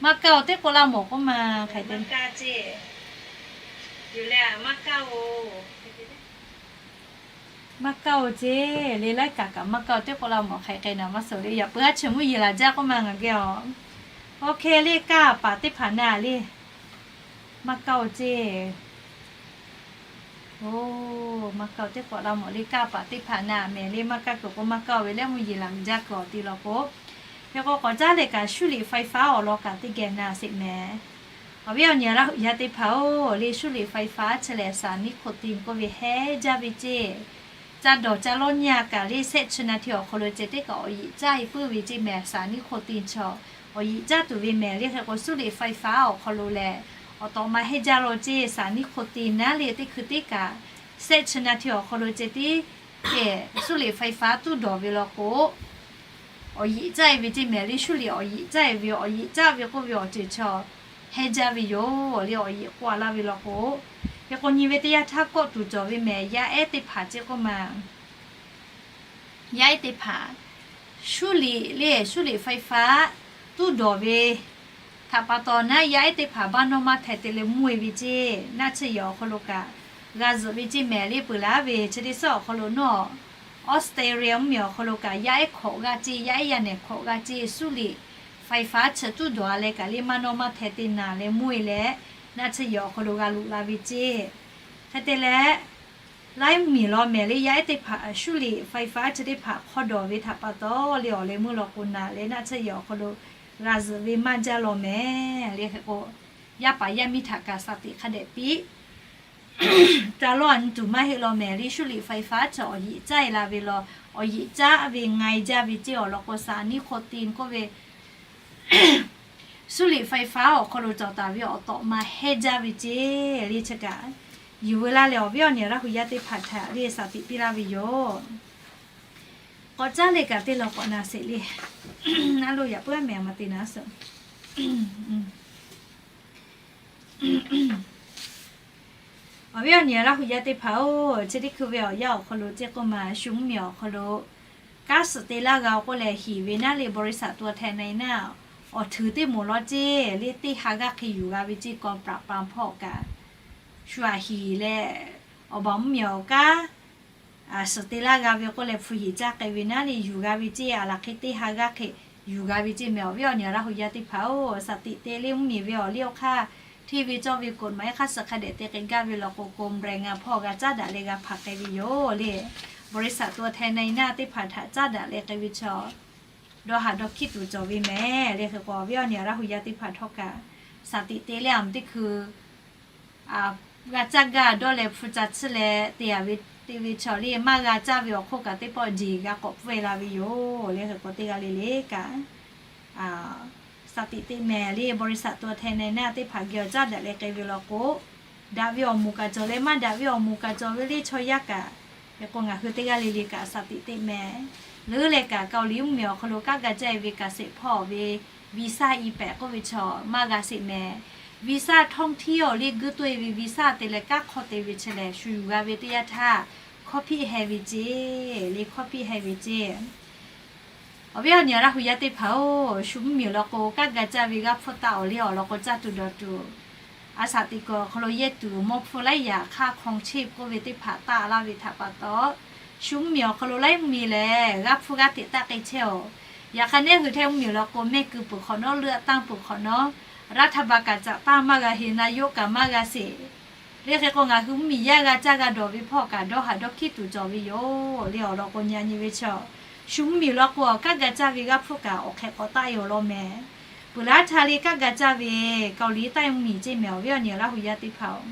Maˇ kaˇ oˬ teˇ k'o laˇ mawˬ k'oˆ ma hk'e te. Maˇ kaˇ oˬ ceˇ le, laiˉ kaꞈ kaꞈ maˇ kaˇ oˬ teˇ k'o laˇ mawˬ hk'e k'ai naˍ maˇ suhˍ le. Yaꞈ puiˉ haˉ chi mvuhˇ yeˬ laˬ jaˇ k'oˆ ma ngaˬ geh a. Oˇ hk'e le kaˇ paˍ teˇ hpaˍ na le. Maˇ kaˇ oˬ ceˇ. Oˇ, maˇ kaˇ oˬ teˇ k'o laˇ mawˬ le. Kaˇ paˍ teˇ hpaˍ na mehˍ le. Maˇ kaˇ kuiˬ k'o maˇ kaˇ oˬ ve leh mvuhˇ yeˬ laˬ jaˇ kuiˬ awˬ ti law k'o, hk'e k'o k'awꞈ caˉ leh kaꞈ 输电费 awˬ lawn kaꞈ teˇ geh na sheˍ mehˍ. Awˬ viˉ awˬ nyi Laˇ hu yaˇ teˇ hpaˍ-oˬ le, 输电费 chi lehˬ สารนิโคติน k'oˆ ve hehˉ jaˇ ve ceˇ. Ca dawˬ ca lawˇ nyi a kaꞈ le, sehˆ chi na hti awˬ hk'aw lo ceh tiˉ kaꞈ awˬ yeꞈ caˇ e puiˉ ve ceˇ mehˍ. สารนิโคติน chi awˬ yeˬ caˇ tuˬ ve mehˍ le. Hk'e k'o 输电费 awˬ hk'aw lo lehˬ, awˬ tawꞈ ma hehˉ jaˇ law ceˇ. สารนิโคติน naˉ le teˇ hkui teˇ kaꞈ sehˆ chi na hti awˬ hk'aw lo ceh tiˉ kehˬ 输电费 tuˉ dawˬ ve law k'o, awˬ yeꞈ caˇ e ve ceˇ mehˍ le. 输电 awˬ yeꞈ caˇ e ve, awˬ yeꞈ caˇ ve k'oˆ ve awˬ ceuˬ chi hehˉ jaˇ ve yoˬ le. Awˬ yeꞈ k'oˆ a laˇ ve law k'o, hk'e k'o nyi ve teˇ yanˇ htaˇ kawˆ tuˬ cawˬ ve mehˍ. Yaˇ ehˉ teˇ hpaˍ ceˇ k'oˆ ma Yaˇ ehˉ teˇ hpaˍ shuˉ liꞈ le, shuˉ liꞈ ไฟฟ้า tuˉ dawˬ ve htaꞈ pa taw naˉ, yaˇ ehˉ teˇ hpaˍ baˆ nawˇ maˇ hteh te leh mvuhˇ e ve ceˇ. Naˆ tsuhˇ yehˬ awˬ hk'aw lo kaꞈ g'a zuhꞈ ve ceˇ mehˍ le. Peuˬ laˇ ve chi teˇ suhˉ awˬ hk'aw lo nawˉ, Australia mvuhˇmiˬ awˬ hk'aw lo kaꞈ yaˇ ehˉ hkawꞈ g'a ceˇ, yaˇ ehˉ yaˇ nehˬ hkawꞈ g'a ceˇ, shuˉ liꞈ ไฟฟ้า chi tuˉ dawˬ a leh kaꞈ le maˇ nawˇ maˇ hteh te naˍ leh mvuhˇ e leh, naˆ tsuhˇ yehˬ awˬ hk'aw lo g'a loꞈ la ve ceˇ. Hk'e te leh, laiˉ mvuhˇmiˬ law mehˍ le yaˇ ehˉ teˇ hpaˍ shuˉ liꞈ ไฟฟ้า chi teˇ hpaˍ hk'aw dawˬ ve htaꞈ pa taw le awˬ leh meuˇ law k'o naˍ leh naˆ tsuhˇ yehˬ awˬ hk'aw lo g'a zuhꞈ ve maˇ jaˇ law mehˍ le. Hk'e k'o, yaˇ paˍ yaˇ miˇ htaꞈ kaꞈ สติ hk'a dehꞈ piˇ ca law a nyi tuˬ maˇ heˆ law mehˍ le. Shuˉ liꞈ ไฟฟ้า chi awˬ yeꞈ caˇ e la ve law, awˬ yeꞈ caˇ ve nga e jaˇ ve ceˇ awˬ lawn k'o, สารนิโคติน k'oˆ ve shuˉ liꞈ ไฟฟ้า awˬ hk'aw lo cawˬ taˍ ve awˬ tawꞈ ma hehˇ jaˇ ve ceˇ le. Chi kaꞈ yuˬ veu laˇ leh awˬ viˉ awˬ nyi Laˇ huˍ yaˇ teˇ hpaˍ htaꞈ le สติ piˇ laˇ ve yoˬ. K'awꞈ caˉ leh kaꞈ te lawˬ k'awꞈ naˍ sheˍ le. A lo yaꞈ puiˉ a mehˍ a ma te naˍ suhˍ. Awˬ viˉ awˬ nyi Laˇ huˍ yaˇ teˇ hpaˍ-oˬ, chi teˇ hkui ve awˬ yanˇ awˬ hk'aw lo ceˇ k'oˆ ma shu mvuhˇmiˬ awˬ hk'aw lo kanˉ suhˍ te laˇ g'a k'oˆ leh hiˍ ve naˉ le บริษัทตัวแทนในหน้า awˬ htuiˍ teˇ moˍ lawˇ ceˇ le teˇ ha g'aˇ hk'e yuˬ g'a ve ceˇ กองปราบปราม hpawˇ kaꞈ shu aꞈ hiˍ leh awˬ baˬ mvuhˇmiˬ awˬ kanˉ suhˍ te laˇ g'a ve k'oˆ leh hpu hiˍ caˇ k'ai ve naˉ le yuˬ g'a ve ceˇ. Aˬ laˬ hk'e teˇ ha g'aˇ hk'e yuˬ g'a ve ceˇ mehˍ. Awˬ viˉ awˬ nyi Laˇ huˍ yaˇ teˇ hpaˍ-oˬ, สติ te le mvuhˇmiˬ ve awˬ liˇ awˬ hk'aˇ hteˇ ve cawˇ ve กฎหมาย hk'aˇ suh hk'a dehꞈ te k'ai gaˇ ve law k'o, กรมแรงงาน hpawˇ g'a caˉ daꞈ leh g'a hpanˍ k'ai ve yoˬ le. บริษัทตัวแทนในหน้า teˇ hpaˍ htaꞈ caˉ daꞈ leh k'ai ve chaw dawˇ haˍ dawˇ hkiˇ tuˬ cawˬ ve mehˍ le. Hk'e k'o awˬ viˉ awˬ nyi Laˇ huˍ yaˇ teˇ hpaˍ htawˇ kaꞈ สติ te le a mvuhˇ teˇ hkui g'a caˇ gaˇ dawˇ leh hpu ca tsuhˇ leh te a ve te ve chaw le maˇ g'a caˇ ve awˬ hk'oˆ kaꞈ teˇ pawˆ jeˬ g'a k'awꞈ pfuhˇ e la ve yoˬ le. Hk'e k'o teˇ g'aˇ le le kaꞈ สติ te mehˍ le บริษัทตัวแทนในหน้า teˇ hpaˍ geh awˬ caˉ daꞈ leh k'ai ve law k'o, daꞈ ve awˬ moˍ kaꞈ cawˬ leh maˇ daꞈ ve awˬ moˍ kaꞈ cawˬ ve le chaw yaˇ kaꞈ. Hk'e k'o ngaˬ hui teˇ g'aˇ le le kaꞈ สติ te mehˍ. Leuˉ leh kaꞈ Kaoˍliˍ mvuhˇmiˬ awˬ hk'aw lo kanˉ ga caˇ e ve kaꞈ sheˍ hpawˇ ve visa i pehꞈ k'oˆ ve chaw maˇ g'a sheˍ mehˍ. Visa ท่องเที่ยว le guˇ toˇ e ve visa te leh kanˉ hk'aw te ve chi lehˬ shu yuˬ g'a ve teˇ yanˇ htaˇ hkawˇ hpiˆ heh ve ceˇ le, hkawˇ hpiˆ heh ve ceˇ. Awˬ viˉ awˬ nyi Laˇ huˍ yaˇ teˇ hpaˍ-oˬ, shu mvuhˇmiˬ law k'o kanˉ ga caˇ ve g'aˇ hpfuhˇ taˆ awˬ le awˬ lawn k'o caˇ tuˬ dawˬ tuˬ, a shaꞈ teꞈ kuiˬ awˬ hk'aw lo yehˇ tuˬ mawˇ hpfuhˇ laiˉ yaꞈ hk'aˇ ครองชีพ k'oˆ ve teˇ hpaˍ taˆ laˇ ve htaꞈ pa taw, shu mvuhˇmiˬ awˬ hk'aw lo laiˉ mvuhˇmiˬ lehˬ g'aˇ hpfuhˇ g'aˇ hteꞈ taˆ k'ai chehˇ-oˬ. Yaꞈ hk'aˇ neˉ hui htehˇ mvuhˇmiˬ law k'o mehˆ keu peuˬ hk'awꞈ nawˉ, เลือกตั้ง peuˬ hk'awꞈ nawˉ, รัฐบาล kaꞈ caꞈ taˇ maˇ g'a heˍ, นายก kaꞈ maˇ g'a sheˍ. Le hk'e k'o ngaˬ hui mvuhˇmiˬ yaˇ g'a caˇ g'a dawˬ ve hpawˇ kaꞈ dawˇ haˍ dawˇ hkiˇ tuˬ cawˬ ve yoˬ le. Awˬ lawn k'o nyi a nyi ve chaw, shu mvuhˇmiˬ law k'o kanˉ ga caˇ ve g'aˇ hpfuhˇ kaꞈ awˬ hk'ehꞈ k'awꞈ taˆ e awˬ lawn mehˍ. Peuˬ laˇ htaˇ le kanˉ ga caˇ ve Kaoˍliˍ taˆ e mvuhˇmiˬ ceˇ mehˍ. Awˬ viˉ awˬ nyi Laˇ huˍ yaˇ teˇ hpaˍ-oˬ,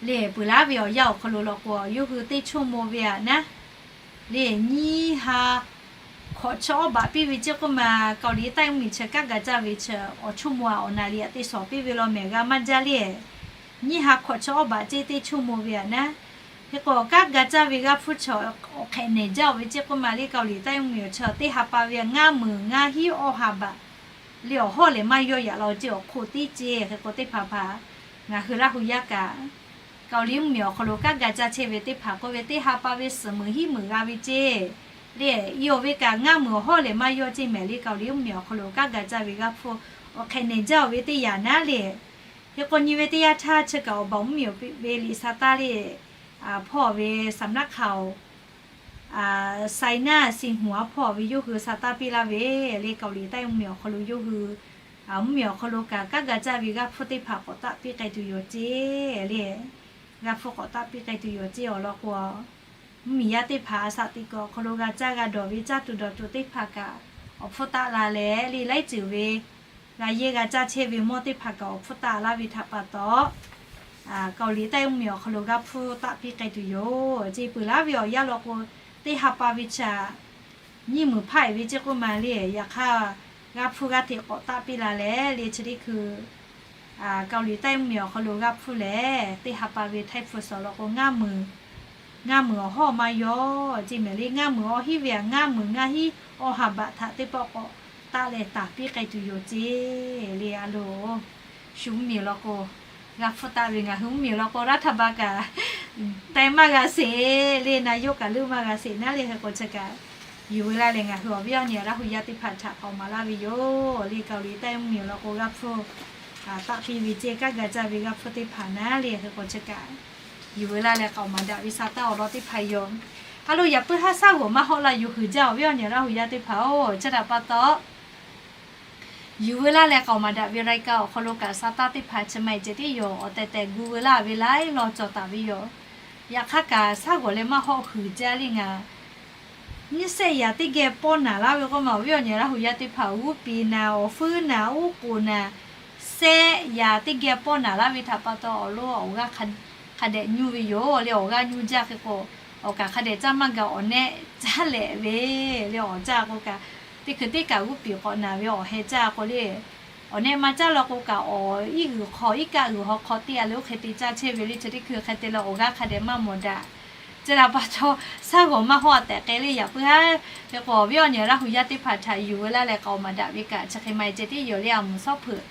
le peuˬ laˇ ve awˬ yanˇ awˬ hk'aw lo law k'o yawˇ hui teˇ ชั่วโมง ve aꞈ naˉ le nyiˇ ha hkawꞈ chi awˇ baꞈ piˇ ve ceˇ k'oˆ ma, Kaoˍliˍ taˆ e mvuhˇmiˬ chi kanˉ ga caˇ ve chi awˬ ชั่วโมง aꞈ awˬ naˍ riˍ aꞈ te shawˍ piˇ ve law mehˍ g'a maˇ jaˇ le. Nyiˇ ha hkawꞈ chi awˇ baꞈ ceˇ teˇ ชั่วโมง ve aꞈ naˉ. Hk'e k'o kanˉ ga caˇ ve g'aˇ hpfuhˇ chi awˬ hk'ehꞈ nehˬ jaˇ-oˬ ve ceˇ k'oˆ ma le, Kaoˍliˍ taˆ e mvuhˇmiˬ awˬ chi teˇ ha pa ve ngaˇ meunˍ ngaˇ hiˉ awˇ ha baꞈ le awˬ hawˉ lehˬ maˇ yawˇ yaꞈ la ceˇ awˬ hk'oˆ teˇ ceˇ. Hk'e k'o teˇ hpaˍ hpaˍ ngaˬ hui Laˇ huˍ yaˇ kaꞈ Kaoˍliˍ mvuhˇmiˬ awˬ hk'aw lo kanˉ ga caˇ chehˇ ve teˇ hpaˍ k'oˆ ve teˇ ha pa ve suhˍ meunˍ hiˉ meunˍ g'a ve ceˇ le. Iˉ awˬ ve kaꞈ ngaˇ meunˍ awˬ hawˉ lehˬ maˇ yawˇ ceˇ mehˍ le. Kaoˍliˍ mvuhˇmiˬ awˬ hk'aw lo kanˉ ga caˇ ve g'aˇ hpfuhˇ awˬ hk'ehꞈ nehˬ jaˇ-oˬ ve teˇ yaꞈ naˉ le. Hk'e k'o nyi ve teˇ yanˇ htaˇ chi kaꞈ awˬ baˬ mvuhˇmiˬ ve liꞈ sa taˇ le, hpawˇ ve สำนักข่าว Saiˍnaˆ Sinˍhuˍ a hpawˇ ve yawˇ hui sa taˇ piˇ laˇ ve le. Kaoˍliˍ taˆ e mvuhˇmiˬ awˬ hk'aw lo yawˇ hui mvuhˇmiˬ awˬ hk'aw lo kaꞈ kanˉ ga caˇ ve g'aˇ hpfuhˇ teˇ hpaˍ k'awꞈ taˆ piˇ k'ai tuˬ yoˬ ceˇ le. G'aˇ hpfuhˇ k'awꞈ taˆ piˇ k'ai tuˬ yoˬ ceˇ. Awˬ lawn k'o mvuhˇmiˬ yaˇ teˇ hpaˍ a shaꞈ teꞈ kuiˬ awˬ hk'aw lo g'a caˇ g'a dawˬ ve caˇ tuˬ dawˬ tuˬ teˇ hpaˍ kaꞈ awˬ hpfuhˇ taˆ la leh le laiˉ ceuˬ ve g'a yehˇ g'a caˇ chehˇ ve mawˇ teˇ hpaˍ kaꞈ awˬ hpfuhˇ taˆ laˇ ve htaꞈ pa taw, Kaoˍliˍ taˆ e mvuhˇmiˬ awˬ hk'aw lo g'aˇ hpfuhˇ taˆ piˇ k'ai tuˬ yoˬ ceˇ. Peuˬ laˇ ve awˬ yanˇ law k'o teˇ ha pa ve chi aꞈ nyiˇ meunˍ hpaˆ e ve ceˇ k'oˆ ma le. Yaꞈ hk'aˇ g'aˇ hpfuhˇ g'aˇ hteꞈ k'awꞈ taˆ piˇ la leh le chi teˇ hkui Kaoˍliˍ taˆ e mvuhˇmiˬ awˬ hk'aw lo g'aˇ hpfuhˇ lehˬ teˇ ha pa ve htaiˇ hpu suhˍ law k'o ngaˇ meunˍ ngaˇ meunˍ awˬ hawˉ maˇ yawˇ ceˇ mehˍ le. Ngaˇ meunˍ awˇ hiˉ ve aꞈ ngaˇ meunˍ ngaˇ hiˉ awˇ ha baꞈ htaꞈ teˇ pawˆ k'awꞈ taˆ leh taˍ piˇ k'ai tuˬ yoˬ ceˇ le. A loˬ, shu mvuhˇmiˬ law k'o g'aˇ hpfuhˇ taˆ ve, ngaˬ hui mvuhˇmiˬ law k'o รัฐบาล kaꞈ Taiˇ maˇ g'a sheˍ le, na yawˇ kaꞈ leuˆ maˇ g'a sheˍ naˉ le. Hk'e k'o chi kaꞈ, yuˬ veu laˇ leh ngaˬ hui awˬ viˉ awˬ nyi Laˇ hu yaˇ teˇ hpaˍ htaꞈ k'aoˍ maˍ laˇ ve yoˬ le. Kaoˍ liˍ taiˇ mvuhˇ miˬ awˬ lawn k'o, g'aˇ hpfuhˇ taˆ piˇ ve ceh kaˇ ga caˇ ve g'aˇ hpfuhˇ teˇ hpaˍ naˉ le. Hk'e k'o chi kaꞈ, yuˬ veu laˇ leh k'aoˍ maˍ daꞈ ve sa taˇ awˬ lawn teˇ hpaˍ yoˬ. A lo, yaꞈ puiˉ haˉ shaˉ g'awˬ maˇ hawˆ laˇ, yuˬ huiˍ jaˇ awˬ viˉ awˬ nyi Laˇ hu yaˇ teˇ hpaˍ-oˬ. Chi htaꞈ pa taw, yuˬ veu laˇ leh k'aoˍ maˍ daꞈ ve รายการ awˬ hk'aw lo kaꞈ sa taˇ teˇ hpaˍ chi ma-e ceh tiˉ yoˬ. Awˬ tehˬ tehˬ gu veu laˇ ve laiˉ law cawˬ taˍ ve yoˬ. Yaꞈ hk'aˇ kaꞈ, shaˉ g'awˬ leh maˇ hawˆ huiˍ jaˇ le ngaˬ nyiˇ shehˆ yaꞈ teˇ geh pawˇ naˍ laˇ ve k'oˆ ma, awˬ viˉ awˬ nyi Laˇ hu yaˇ teˇ hpaˍ, g'uˇ piˍ naˍ, awˬ fuiˉ naˍ, uˉ k'oˍ naˍ, shehˆ yaꞈ teˇ geh pawˇ naˍ laˇ ve htaꞈ pa taw, awˬ lo awˬ g'aˇ hk'a dehꞈ nyuˇ ve yoˬ le. Awˬ g'aˇ nyuˇ jaˇ hk'e k'o, awˬ kaˍ hk'a dehꞈ caˇ maˇ gaˬ, awˬ nehˆ caˇ lehꞈ ve le. Awˬ caˇ k'o kaꞈ, teˇ hkui teˇ kaꞈ g'uˇ piˍ k'awꞈ naˍ ve awˬ heh caˇ k'o le, awˬ nehˆ maˇ caˇ law k'o kaꞈ, awˬ iˉ g'uiˬ hk'aw iˉ kaˆ g'uiˬ hk'aw hk'aw teˇ g'aˇ le oˇ hk'e te caˇ chehˇ ve le. Chi teˇ hkui hk'e te leh awˬ g'aˇ hk'a dehꞈ maˇ mawˬ daꞈ. Chi htaꞈ pa taw, shaˉ g'awˬ maˇ hawˆ tehꞈ k'ai le. Yaꞈ puiˉ haˉ hk'e k'o, awˬ viˉ awˬ nyi Laˇ hu yaˇ teˇ hpaˍ htaꞈ yuˬ veu laˇ leh k'aoˍ maˍ daꞈ ve kaꞈ chi hk'e ma-e ceh tiˉ yoˬ le. A muˍ shawˉ hpeuꞈ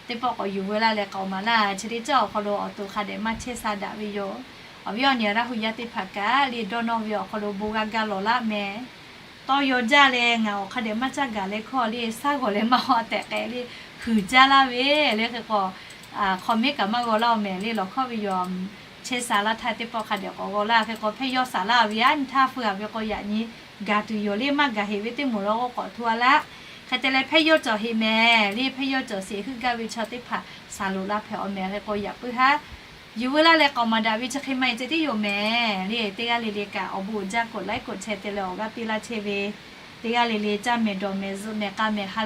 teˇ pawˆ k'awꞈ yuˬ veu laˇ leh k'aoˍ maˍ laˇ. Chi teˇ ceuˬ awˬ hk'aw lo awˬ to hk'a dehꞈ maˇ chehˇ sha daꞈ ve yoˬ. Awˬ viˉ awˬ nyi Laˇ hu yaˇ teˇ hpaˍ kaꞈ le, dawˇ nawˇ ve awˬ hk'aw lo bon g'a gaˇ lawˬ laˇ meh. Tawˇ yaw jaˇ leh ngaˬ awˬ hk'a dehꞈ maˇ caˇ gaˬ leh hkawˇ le, shaˉ g'awˬ leh maˇ hawˆ tehꞈ k'ai le, huiˍ jaˇ laˇ ve le. Hk'e k'o, comment kaꞈ maˇ g'aw laˇ-oˬ meh le. Lawˬ hkawˇ ve yoˬ. Chehˇ sha laˇ htaˇ teˇ pawˆ hk'a dehꞈ k'awꞈ g'aw laˇ. Hk'e k'o, hpehˇ yawˇ shaˍ laˇ ve a nyi htaˇ hpfuhˇ a ve k'o, yaꞈ nyi gaˬ tuˬ yoˬ le. Maˇ gaˬ heꞈ ve teˇ moˍ law k'o k'awꞈ hto a laˇ. Hk'e te leh hpehˇ yawˇ cawˬ heꞈ meh le. Hpehˇ yawˇ cawˬ sheˍ heuˆ gaˇ ve chaw teˇ hpaˍ shaˍ loꞈ la hpehꞈ awˬ meh. Hk'e k'o, yaꞈ puiˉ haˉ yuˬ veu laˇ leh k'aoˍ maˍ daꞈ ve chi hk'e ma-e ceh tiˉ yoˬ meh le. Teˇ g'aˇ le le kaꞈ awˬ bon uiˍ jaˇ k'o, like k'o, share te leh awˬ g'aˇ piˇ laˇ chehˇ ve, teˇ g'aˇ le le caˇ mehˍ dawˬ mehˍ zuhꞈ mehˍ k'a mehˍ ha